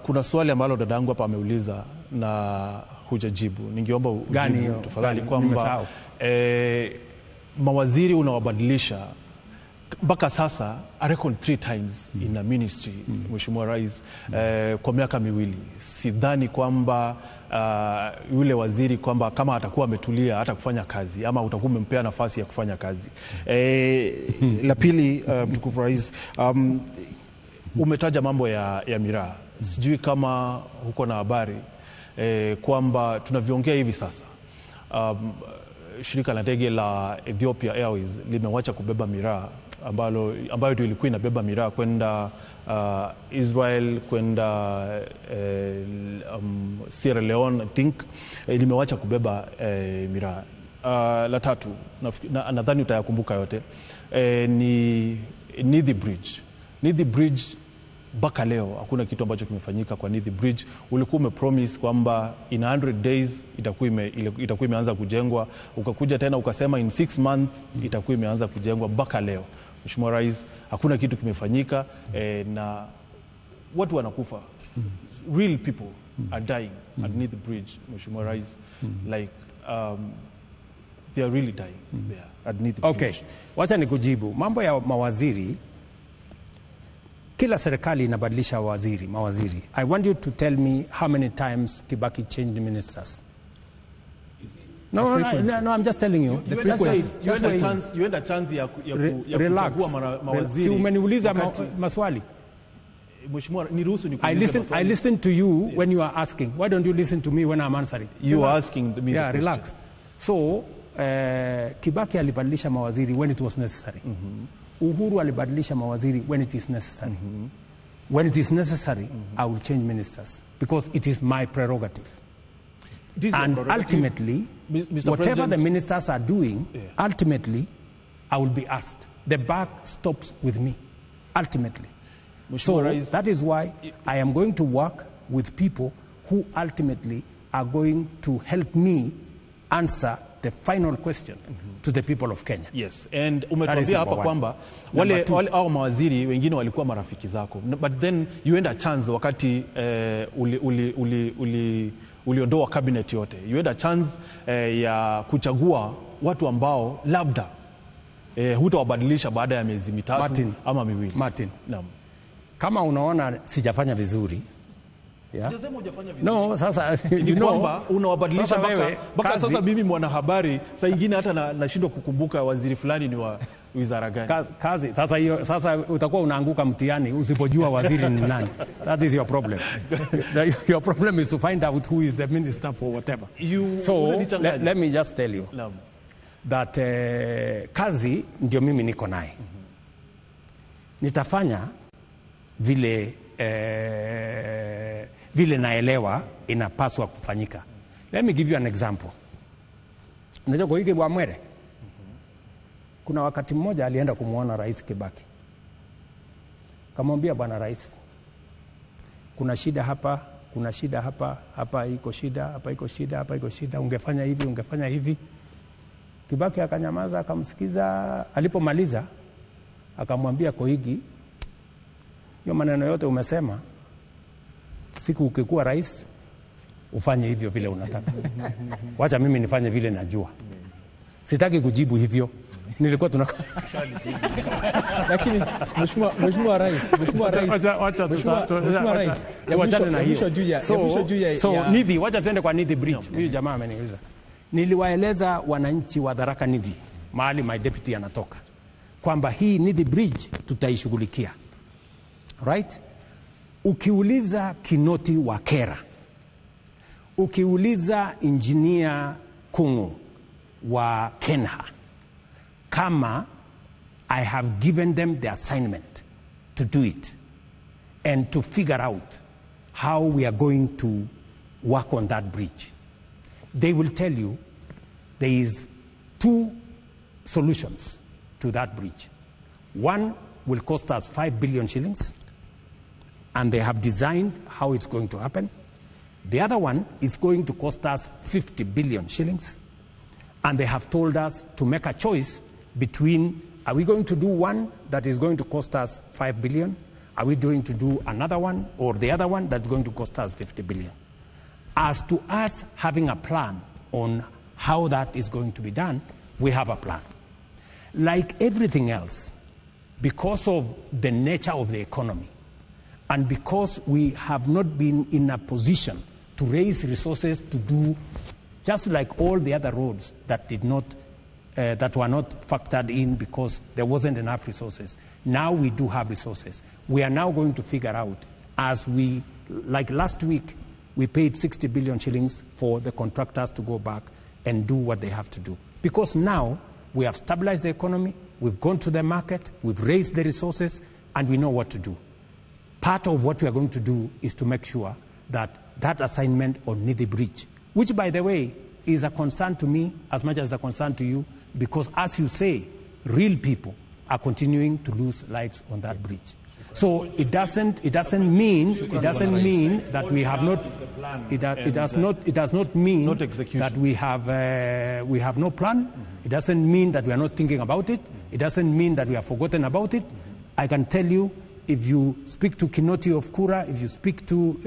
Kuna swali ambalo dadangu hapa ameuliza na hujajibu. Ningeomba ujibu tafadhali kwamba mawaziri unawabadilisha Mpaka sasa I reckon 3 times in a ministry, Mheshimiwa Rais, kwa miaka miwili. Sidhani kwamba yule waziri kwamba kama atakuwa ametulia hata kufanya kazi ama utakuwa umempea nafasi ya kufanya kazi. La pili, mtukufu Rais, umetaja mambo ya miraa. Sijui kama huko na habari kwamba tunavyoongea hivi sasa shirika la ndege la Ethiopia Airways limewacha kubeba miraa ambayo ndio ilikuwa inabeba miraa kwenda Israel, kwenda Sierra Leone, I think, limewacha kubeba miraa. La tatu, nadhani utayakumbuka yote, ni Nithi Bridge. Nithi Bridge mpaka leo hakuna kitu ambacho kimefanyika kwa Nithi Bridge. Ulikuwa umepromise kwamba in 100 days itakuwa imeanza kujengwa, ukakuja tena ukasema in 6 months itakuwa imeanza kujengwa. Mpaka leo Mheshimiwa Rais, hakuna kitu kimefanyika, na watu wanakufa. Real people are dying at Nithi Bridge, Mheshimiwa Rais. Like they are really dying there at Nithi Bridge. Okay, wacha nikujibu mambo ya mawaziri. Kila serikali inabadilisha mawaziri. I want you to tell me how many times Kibaki changed ministers. No, I'm just telling you. The frequency. You had a chance ya kuchagua mawaziri. Si umeniuliza maswali. Mheshimiwa, niruhusu nikuulize maswali. I listen to you when you are asking. Why don't you listen to me when I'm answering? You are asking me the question. Yeah, relax. So, Kibaki alibadilisha mawaziri when it was necessary. Uhuru alibadilisha mawaziri when it is necessary. When it is necessary, I will change ministers because it is my prerogative. And ultimately, Mr. whatever President, the ministers are doing, ultimately, I will be asked. The buck stops with me, ultimately. So that is why I am going to work with people who ultimately are going to help me answer the final question to the people of Kenya. Yes, and umetuambia hapa kwamba wale au mawaziri wengine walikuwa marafiki zako, but then you had a chance wakati uliondoa cabinet yote. You had a chance ya kuchagua watu ambao labda hutawabadilisha baada ya miezi mitatu ama miwili. Martin. Naam. Kama unaona sijafanya vizuri, yeah. Sijasema hujafanya vizuri. No, sasa you know unawabadilisha mpaka sasa mimi mwanahabari saa nyingine hata nashindwa kukumbuka waziri fulani ni wa wizara gani. Kazi sasa hiyo, sasa utakuwa unaanguka mtihani usipojua waziri ni nani. That is your problem. Your problem is to find out who is the minister for whatever. So let me just tell you that kazi ndio mimi niko naye. Nitafanya vile vile naelewa inapaswa kufanyika. Let me give you an example. Unajua Koigi Wamwere? Kuna wakati mmoja alienda kumuona Rais Kibaki. Kamwambia, bwana Rais, kuna shida hapa, kuna shida hapa, hapa iko shida, hapa iko shida, hapa iko shida, ungefanya hivi, ungefanya hivi. Kibaki akanyamaza, akamsikiza. Alipomaliza akamwambia Koigi, hiyo maneno yote umesema, siku ukikuwa rais ufanye hivyo vile unataka. Wacha mimi nifanye vile najua. Sitaki kujibu hivyo. Nilikuwa Lakini Mheshimiwa Rais, Mheshimiwa Rais, wachana na hiyo. So Nithi, wacha tuende kwa Nithi Bridge. Huyu jamaa ameniuliza. Niliwaeleza wananchi wa Tharaka Nithi, mahali my deputy anatoka, kwamba hii Nithi Bridge tutaishughulikia. Right? Ukiuliza Kinoti wa Kera, ukiuliza engineer Kungu wa Kenha, kama I have given them the assignment to do it and to figure out how we are going to work on that bridge, they will tell you there is 2 solutions to that bridge. One will cost us 5 billion shillings, and they have designed how it's going to happen. The other one is going to cost us 50 billion shillings, and they have told us to make a choice between, are we going to do one that is going to cost us 5 billion? Are we going to do another one or the other one that's going to cost us 50 billion? As to us having a plan on how that is going to be done, we have a plan. Like everything else, Because of the nature of the economy and because we have not been in a position to raise resources to do just like all the other roads that did not, that were not factored in because there wasn't enough resources. Now we do have resources. We are now going to figure out as we, like last week, we paid 60 billion shillings for the contractors to go back and do what they have to do. Because now we have stabilized the economy, we've gone to the market, we've raised the resources, and we know what to do. Part of what we are going to do is to make sure that that assignment on Nithi Bridge, which, by the way, is a concern to me as much as a concern to you, because as you say, real people are continuing to lose lives on that bridge. So it doesn't mean that we have not, it does not mean that we have no plan. It doesn't mean that we are not thinking about it. It doesn't mean that we have forgotten about it. I can tell you, if you speak to Kinoti of Kura, if you speak to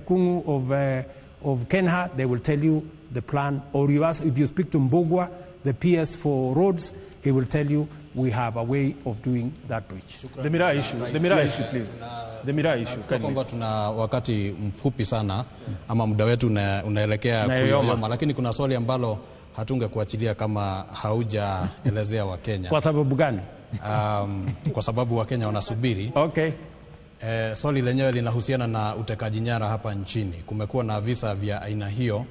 Kungu of Kenha, they will tell you the plan. Or you ask, if you speak to Mbogwa, the PS for roads, he will tell you we have a way of doing that bridge. The Miraa issue, the Miraa issue, please. The Miraa issue. Kwamba tuna wakati mfupi sana ama muda wetu unaelekea kuyoyoma, lakini kuna swali ambalo hatungekuachilia kama haujaelezea Wakenya. Kwa sababu gani? Kwa sababu Wakenya wanasubiri. Okay. Swali lenyewe linahusiana na utekaji nyara hapa nchini. Kumekuwa na visa vya aina hiyo.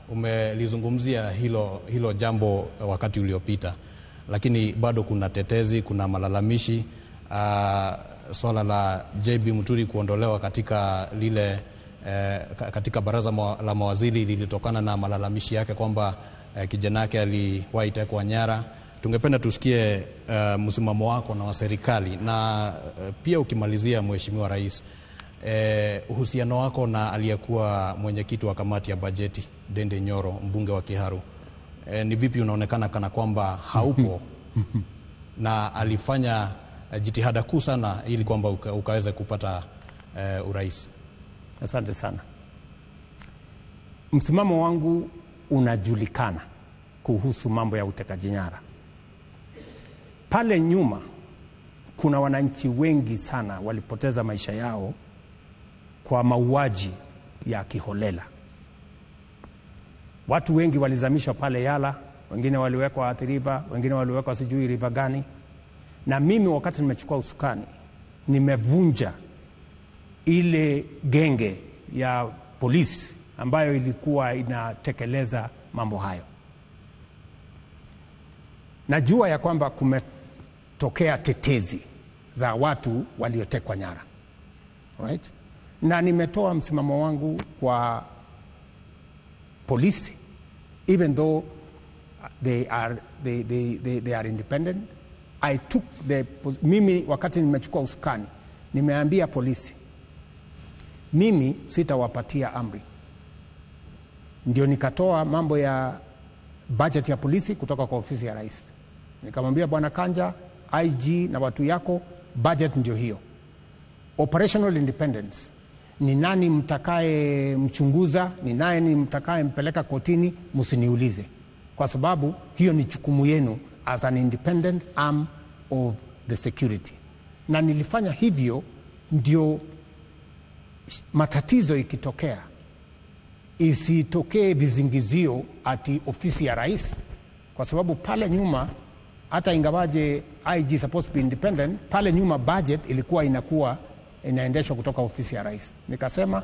Umelizungumzia hilo jambo wakati uliopita, lakini bado kuna tetezi, kuna malalamishi. Swala la JB Muturi kuondolewa katika lile katika baraza la mawaziri lilitokana na malalamishi yake kwamba kijana yake aliwahi tekwa nyara. Tungependa tusikie msimamo wako na wa serikali, na pia ukimalizia, Mheshimiwa Rais, uhusiano wako na aliyekuwa mwenyekiti wa kamati ya bajeti Dende Nyoro, mbunge wa Kiharu, ni vipi unaonekana kana kwamba haupo na alifanya jitihada kuu sana ili kwamba ukaweze kupata urais? Asante sana. Msimamo wangu unajulikana kuhusu mambo ya utekaji nyara. Pale nyuma kuna wananchi wengi sana walipoteza maisha yao kwa mauaji ya kiholela. Watu wengi walizamishwa pale Yala, wengine waliwekwa Athi River, wengine waliwekwa sijui river gani. Na mimi wakati nimechukua usukani, nimevunja ile genge ya polisi ambayo ilikuwa inatekeleza mambo hayo. Najua ya kwamba kumetokea tetezi za watu waliotekwa nyara. Right? Na nimetoa msimamo wangu kwa polisi, even though they are independent. I took the, mimi wakati nimechukua usukani, nimeambia polisi, mimi sitawapatia amri. Ndio nikatoa mambo ya budget ya polisi kutoka kwa ofisi ya rais. Nikamwambia Bwana Kanja, IG na watu yako, budget ndio hiyo. Operational independence, ni nani mtakaye mchunguza, ni nani mtakaye mpeleka kotini, msiniulize. Kwa sababu hiyo ni jukumu yenu as an independent arm of the security. Na nilifanya hivyo ndio matatizo ikitokea isitokee vizingizio ati ofisi ya rais, kwa sababu pale nyuma hata ingawaje IG supposed to be independent, pale nyuma budget ilikuwa inakuwa inaendeshwa kutoka ofisi ya rais. Nikasema,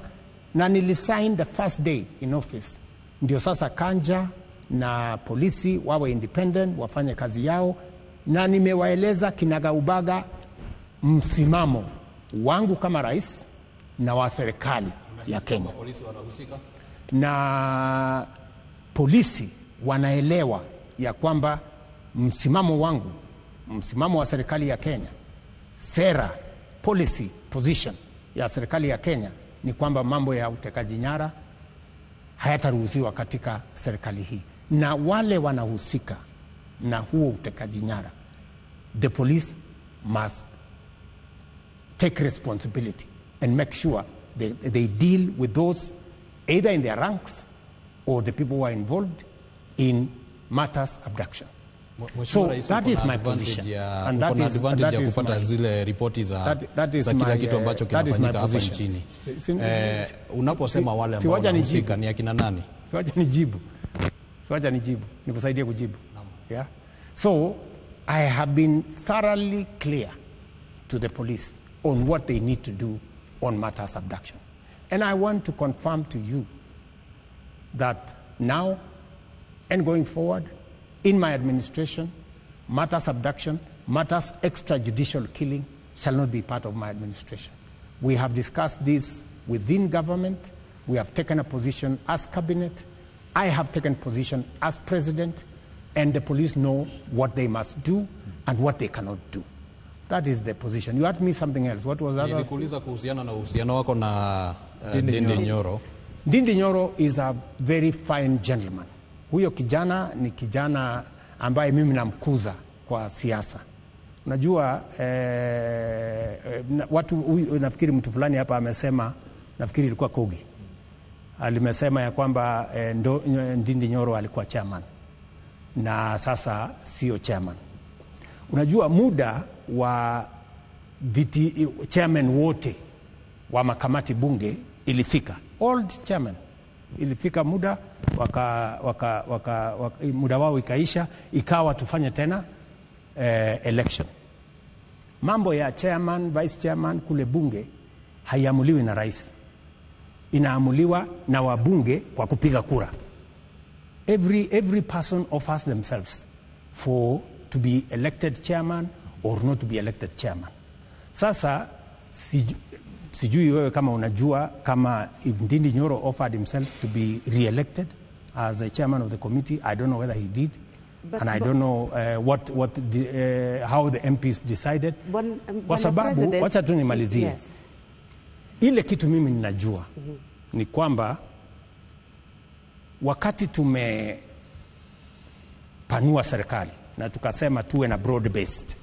na nilisign the first day in office, ndio sasa Kanja na polisi wawe independent, wafanye kazi yao. Na nimewaeleza kinagaubaga msimamo wangu kama rais na wa serikali ya Kenya. Polisi wanahusika? Na polisi wanaelewa ya kwamba msimamo wangu, msimamo wa serikali ya Kenya, sera, policy, position ya serikali ya Kenya ni kwamba mambo ya utekaji nyara hayataruhusiwa katika serikali hii. Na wale wanahusika na huo utekaji nyara, the police must take responsibility and make sure they deal with those either in their ranks or the people who are involved in matters abduction. So that is my position. And that is, advantage ya kupata zile ripoti za, za kila kitu ambacho kinafanyika hapa nchini. Unaposema wale ambao wanahusika ni akina nani? Siwacha nijibu. Siwacha nijibu. Nikusaidie kujibu. Yeah? So I have been thoroughly clear to the police on what they need to do on matters abduction. And I want to confirm to you that now and going forward, in my administration, matters abduction, matters extrajudicial killing shall not be part of my administration. We have discussed this within government. We have taken a position as cabinet. I have taken position as president, and the police know what they must do and what they cannot do. That is the position. You asked me something else. What was that? Nilikuuliza kuhusiana na uhusiano wako na Ndindi Nyoro. Ndindi Nyoro is a very fine gentleman. Huyo kijana ni kijana ambaye mimi namkuza kwa siasa. Unajua watu, nafikiri mtu fulani hapa amesema, nafikiri ilikuwa Kogi, alimesema ya kwamba Ndindi Nyoro alikuwa chairman na sasa sio chairman. Unajua muda wa viti chairman wote wa makamati bunge ilifika, old chairman ilifika muda waka muda wao ikaisha, ikawa tufanye tena election. Mambo ya chairman, vice chairman kule bunge haiamuliwi na rais, inaamuliwa na wabunge kwa kupiga kura. Every person offers themselves for to be elected chairman or not to be elected chairman. Sasa sijui wewe kama unajua kama if Ndindi Nyoro offered himself to be re-elected as the chairman of the committee, I don't know whether he did. But, and I don't know how the MPs decided. Kwa sababu wacha tu nimalizie. Yes. Ile kitu mimi ninajua ni kwamba wakati tumepanua serikali na tukasema tuwe na broad based,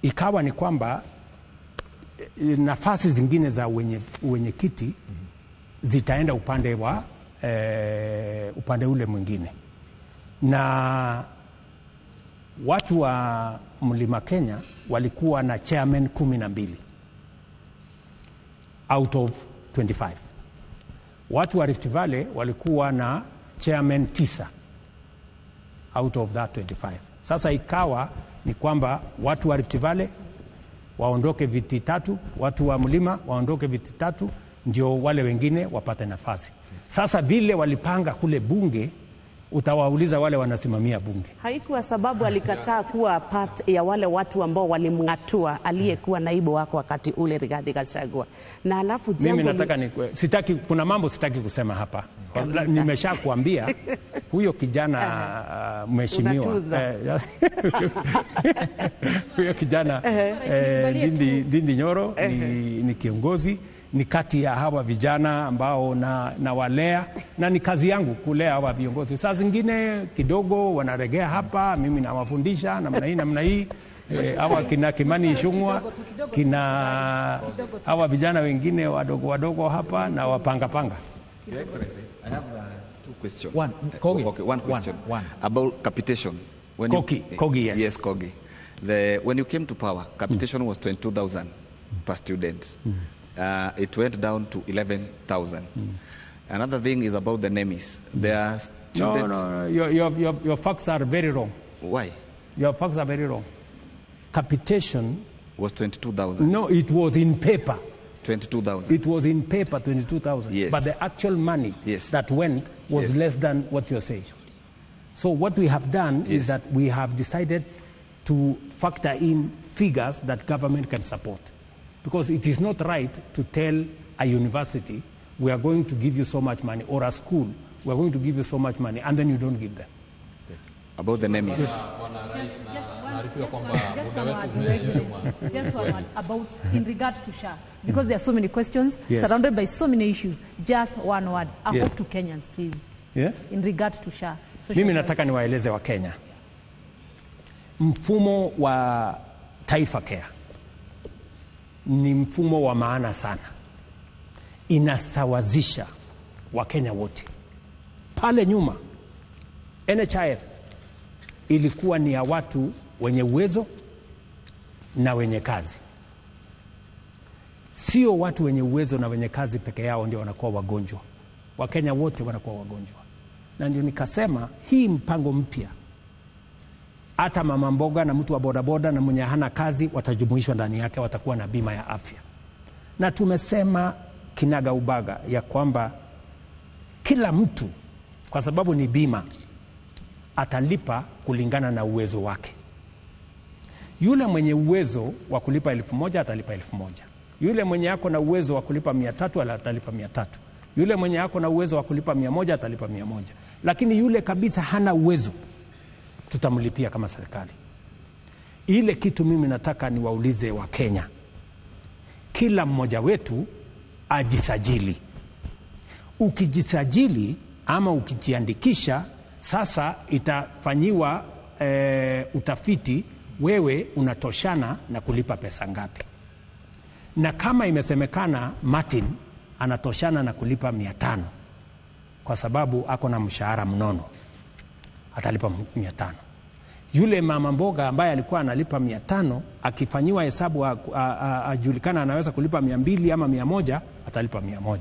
ikawa ni kwamba nafasi zingine za wenyekiti zitaenda upande wa upande ule mwingine. Na watu wa Mlima Kenya walikuwa na chairman 12 out of 25. Watu wa Rift Valley walikuwa na chairman 9 out of that 25. Sasa ikawa ni kwamba watu wa Rift Valley waondoke viti 3, watu wa Mlima waondoke viti 3, ndio wale wengine wapate nafasi. Sasa vile walipanga kule bunge, utawauliza wale wanasimamia bunge. Haikuwa sababu alikataa kuwa part ya wale watu ambao walimngatua aliyekuwa naibu wako wakati ule Rigathi Gachagua. Na alafu jambo mimi nataka sitaki, kuna mambo sitaki kusema hapa. Nimeshakuambia huyo kijana mheshimiwa huyo kijana Ndindi Nyoro ni kiongozi, ni kati ya hawa vijana ambao na walea, na ni kazi yangu kulea hawa viongozi. Saa zingine kidogo wanaregea hapa, mimi nawafundisha namna hii namna hii. Hawa kina Kimani Ichung'wa, kina hawa vijana wengine wadogo wadogo hapa na wapanga panga. Your Excellency, I have two questions. One, Kogi. Okay, one question. One. About capitation. When Kogi, yes. Yes, Kogi. When you came to power, capitation was 22,000 per student. It went down to 11,000. Another thing is about the NEMIS. There are students... No, your facts are very wrong. Why? Your facts are very wrong. Capitation was 22,000. No, it was in paper. 22,000. It was in paper, 22,000. Yes. But the actual money yes. that went was yes. less than what you're saying. So what we have done yes. is that we have decided to factor in figures that government can support. Because it is not right to tell a university, we are going to give you so much money, or a school, we are going to give you so much money, and then you don't give them. About the NEMIS. Just one word about, in regard to SHA, because there are so many questions, yes. surrounded by so many issues. Just one word. A yes. hope to Kenyans, please. Yes? In regard to SHA. Mimi nataka niwaeleze wa Kenya. Mfumo wa Taifa Care ni mfumo wa maana sana. Inasawazisha Wakenya wote. Pale nyuma, NHIF ilikuwa ni ya watu wenye uwezo na wenye kazi. Sio watu wenye uwezo na wenye kazi peke yao ndio wanakuwa wagonjwa. Wakenya wote wanakuwa wagonjwa. Na ndio nikasema hii mpango mpya, hata mama mboga na mtu wa bodaboda na mwenye hana kazi watajumuishwa ndani yake, watakuwa na bima ya afya. Na tumesema kinaga ubaga ya kwamba kila mtu, kwa sababu ni bima, atalipa kulingana na uwezo wake. Yule mwenye uwezo wa kulipa 1,000 atalipa 1,000. Yule mwenye ako na uwezo wa kulipa 300 atalipa 300. Yule mwenye ako na uwezo wa kulipa 100 atalipa 100. Lakini yule kabisa hana uwezo, tutamlipia kama serikali. Ile kitu mimi nataka niwaulize wa Kenya, kila mmoja wetu ajisajili. Ukijisajili ama ukijiandikisha, sasa itafanyiwa utafiti wewe unatoshana na kulipa pesa ngapi. Na kama imesemekana Martin anatoshana na kulipa 500 kwa sababu ako na mshahara mnono, atalipa 500. Yule mama mboga ambaye alikuwa analipa 500, akifanyiwa hesabu ajulikana anaweza kulipa 200 ama 100, atalipa 100.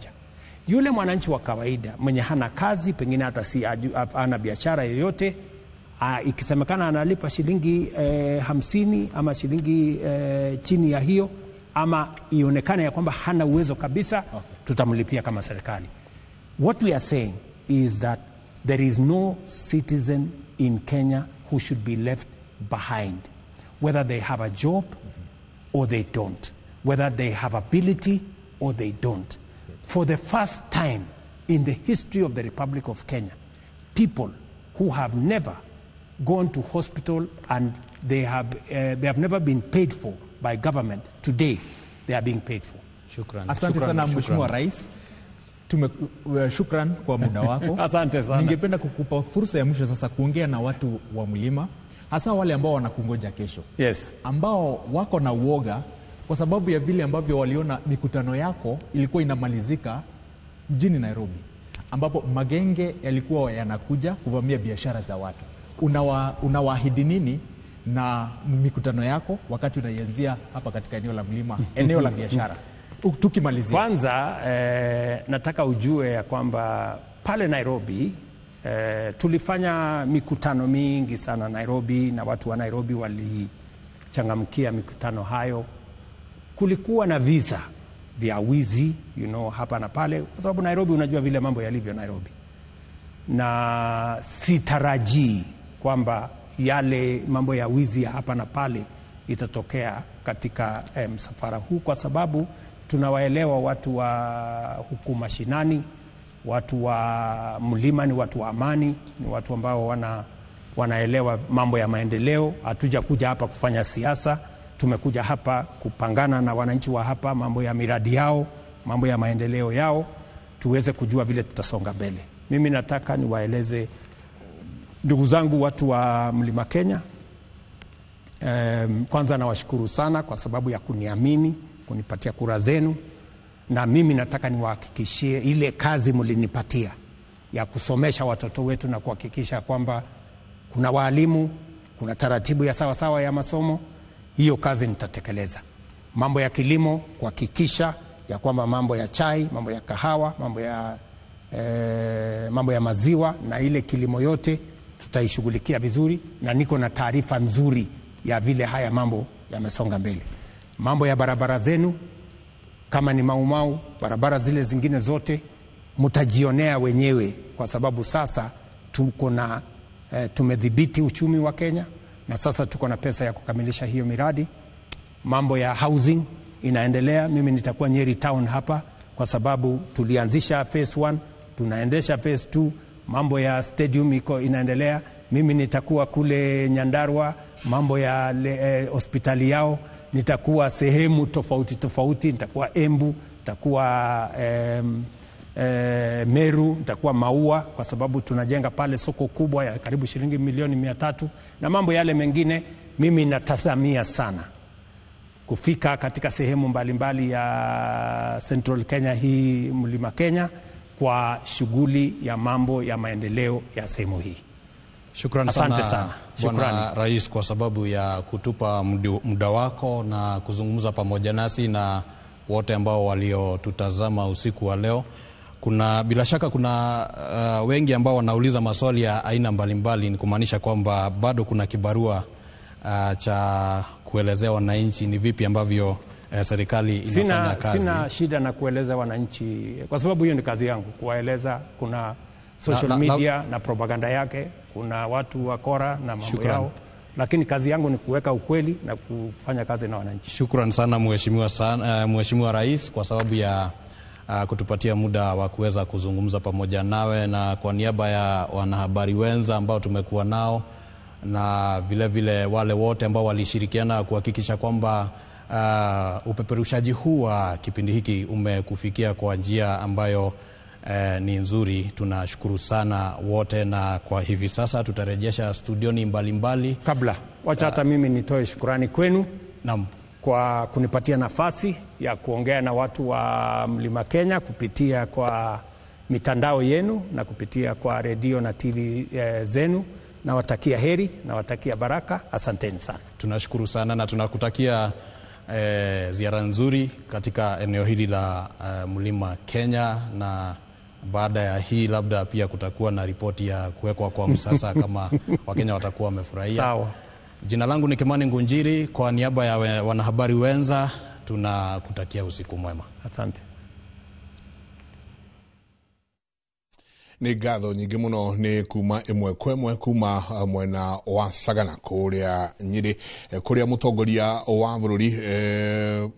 Yule mwananchi wa kawaida mwenye hana kazi, pengine hata si hana biashara yoyote, ikisemekana analipa shilingi 50 ama shilingi chini ya hiyo, ama ionekane ya kwamba hana uwezo kabisa, okay, tutamlipia kama serikali. What we are saying is that there is no citizen in Kenya who should be left behind, whether they have a job or they don't, whether they have ability or they don't. For the first time in the history of the Republic of Kenya, people who have never gone to hospital and they have never been paid for by government, today they are being paid for. Shukran. Asante sana Mheshimiwa Rais. Shukran kwa muda wako. Asante sana. Ningependa kukupa fursa ya mwisho sasa kuongea na watu wa mlima, hasa wale ambao wanakungoja kesho. Yes. Ambao wako na uoga kwa sababu ya vile ambavyo waliona mikutano yako ilikuwa inamalizika mjini Nairobi, ambapo magenge yalikuwa yanakuja kuvamia biashara za watu. Unawaahidi nini na mikutano yako wakati unaianzia hapa katika eneo la mlima, eneo la biashara? Tukimalizia. Kwanza nataka ujue ya kwamba pale Nairobi tulifanya mikutano mingi sana Nairobi, na watu wa Nairobi walichangamkia mikutano hayo. Kulikuwa na visa vya wizi, you know, hapa na pale, kwa sababu Nairobi unajua vile mambo yalivyo Nairobi. Na sitarajii kwamba yale mambo ya wizi ya hapa na pale itatokea katika msafara huu, kwa sababu tunawaelewa watu wa huku mashinani, watu wa mlima ni watu wa amani, ni watu ambao wanaelewa mambo ya maendeleo. Hatujakuja hapa kufanya siasa, tumekuja hapa kupangana na wananchi wa hapa mambo ya miradi yao, mambo ya maendeleo yao, tuweze kujua vile tutasonga mbele. Mimi nataka niwaeleze ndugu zangu watu wa Mlima Kenya, kwanza nawashukuru sana kwa sababu ya kuniamini, kunipatia kura zenu, na mimi nataka niwahakikishie ile kazi mlinipatia ya kusomesha watoto wetu na kuhakikisha kwamba kuna walimu, kuna taratibu ya sawa sawa ya masomo, hiyo kazi nitatekeleza. Mambo ya kilimo, kuhakikisha ya kwamba mambo ya chai, mambo ya kahawa, mambo ya maziwa na ile kilimo yote tutaishughulikia vizuri, na niko na taarifa nzuri ya vile haya mambo yamesonga mbele. Mambo ya barabara zenu, kama ni Mau Mau, barabara zile zingine zote mtajionea wenyewe, kwa sababu sasa tuko na tumedhibiti uchumi wa Kenya na sasa tuko na pesa ya kukamilisha hiyo miradi. Mambo ya housing inaendelea. Mimi nitakuwa Nyeri town hapa kwa sababu tulianzisha phase 1, tunaendesha phase 2. Mambo ya stadium iko inaendelea. Mimi nitakuwa kule Nyandarua, mambo ya hospitali yao. Nitakuwa sehemu tofauti tofauti, nitakuwa Embu, nitakuwa Meru, nitakuwa Maua, kwa sababu tunajenga pale soko kubwa ya karibu shilingi milioni 300 na mambo yale mengine. Mimi natazamia sana kufika katika sehemu mbalimbali ya Central Kenya hii, Mlima Kenya, kwa shughuli ya mambo ya maendeleo ya sehemu hii. Shukrani Asante sana Bwana Rais kwa sababu ya kutupa muda wako na kuzungumza pamoja nasi na wote ambao waliotutazama usiku wa leo. Kuna bila shaka kuna wengi ambao wanauliza maswali ya aina mbalimbali, ni kumaanisha kwamba bado kuna kibarua cha kuelezea wananchi ni vipi ambavyo serikali inafanya kazi. Sina shida na kueleza wananchi kwa sababu hiyo ni kazi yangu kuwaeleza. Kuna social media na propaganda yake, kuna watu wakora na mambo yao, lakini kazi yangu ni kuweka ukweli na kufanya kazi na wananchi. Shukran sana Mheshimiwa Rais kwa sababu ya kutupatia muda wa kuweza kuzungumza pamoja nawe, na kwa niaba ya wanahabari wenza ambao tumekuwa nao na vile vile wale wote ambao walishirikiana kuhakikisha kwamba upeperushaji huu wa kipindi hiki umekufikia kwa njia ambayo ni nzuri. Tunashukuru sana wote, na kwa hivi sasa tutarejesha studioni mbalimbali. Kabla wacha hata mimi nitoe shukrani kwenu. Naam. Kwa kunipatia nafasi ya kuongea na watu wa Mlima Kenya kupitia kwa mitandao yenu na kupitia kwa redio na TV zenu. Nawatakia heri, nawatakia baraka. Asanteni sana. Tunashukuru sana na tunakutakia ziara nzuri katika eneo hili la Mlima Kenya, na baada ya hii labda pia kutakuwa na ripoti ya kuwekwa kwa msasa kama Wakenya watakuwa wamefurahia. Sawa. Jina langu ni Kimani Ngunjiri, kwa niaba ya wanahabari wenza tunakutakia usiku mwema. Asante. Nĩ ngatho nyingĩ mũno nĩ kuma ĩmwe kwa ĩmwe kuma mwena wa Sagana kũrĩa Nyĩrĩ, kũrĩa mũtongoria wa bũrũri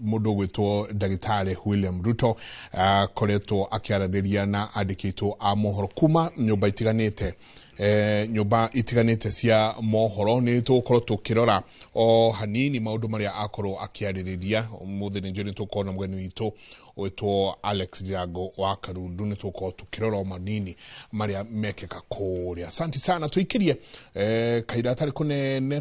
mũndũ ũgwĩtwo Ndagĩtarĩ William Ruto akoretwo akĩaranĩria na andĩki aitũ a mohoro kuma nyũmba itiganĩte, nyũmba itiganĩte cia mohoro. Nĩ tũgũkorwo tũkĩrora o hanini maũndũ marĩa akorwo akĩarĩrĩria ũmũthĩ. Nĩ njũĩ nĩ tũgũkorwo na mũgeni witũ wĩtwo Alex Ndirango wa Karundu, nĩ tũgũkorwo tũkĩrora o manini marĩa mekĩka kũrĩa. Asante sana, tũikĩrie kahinda gatarĩ kũnene.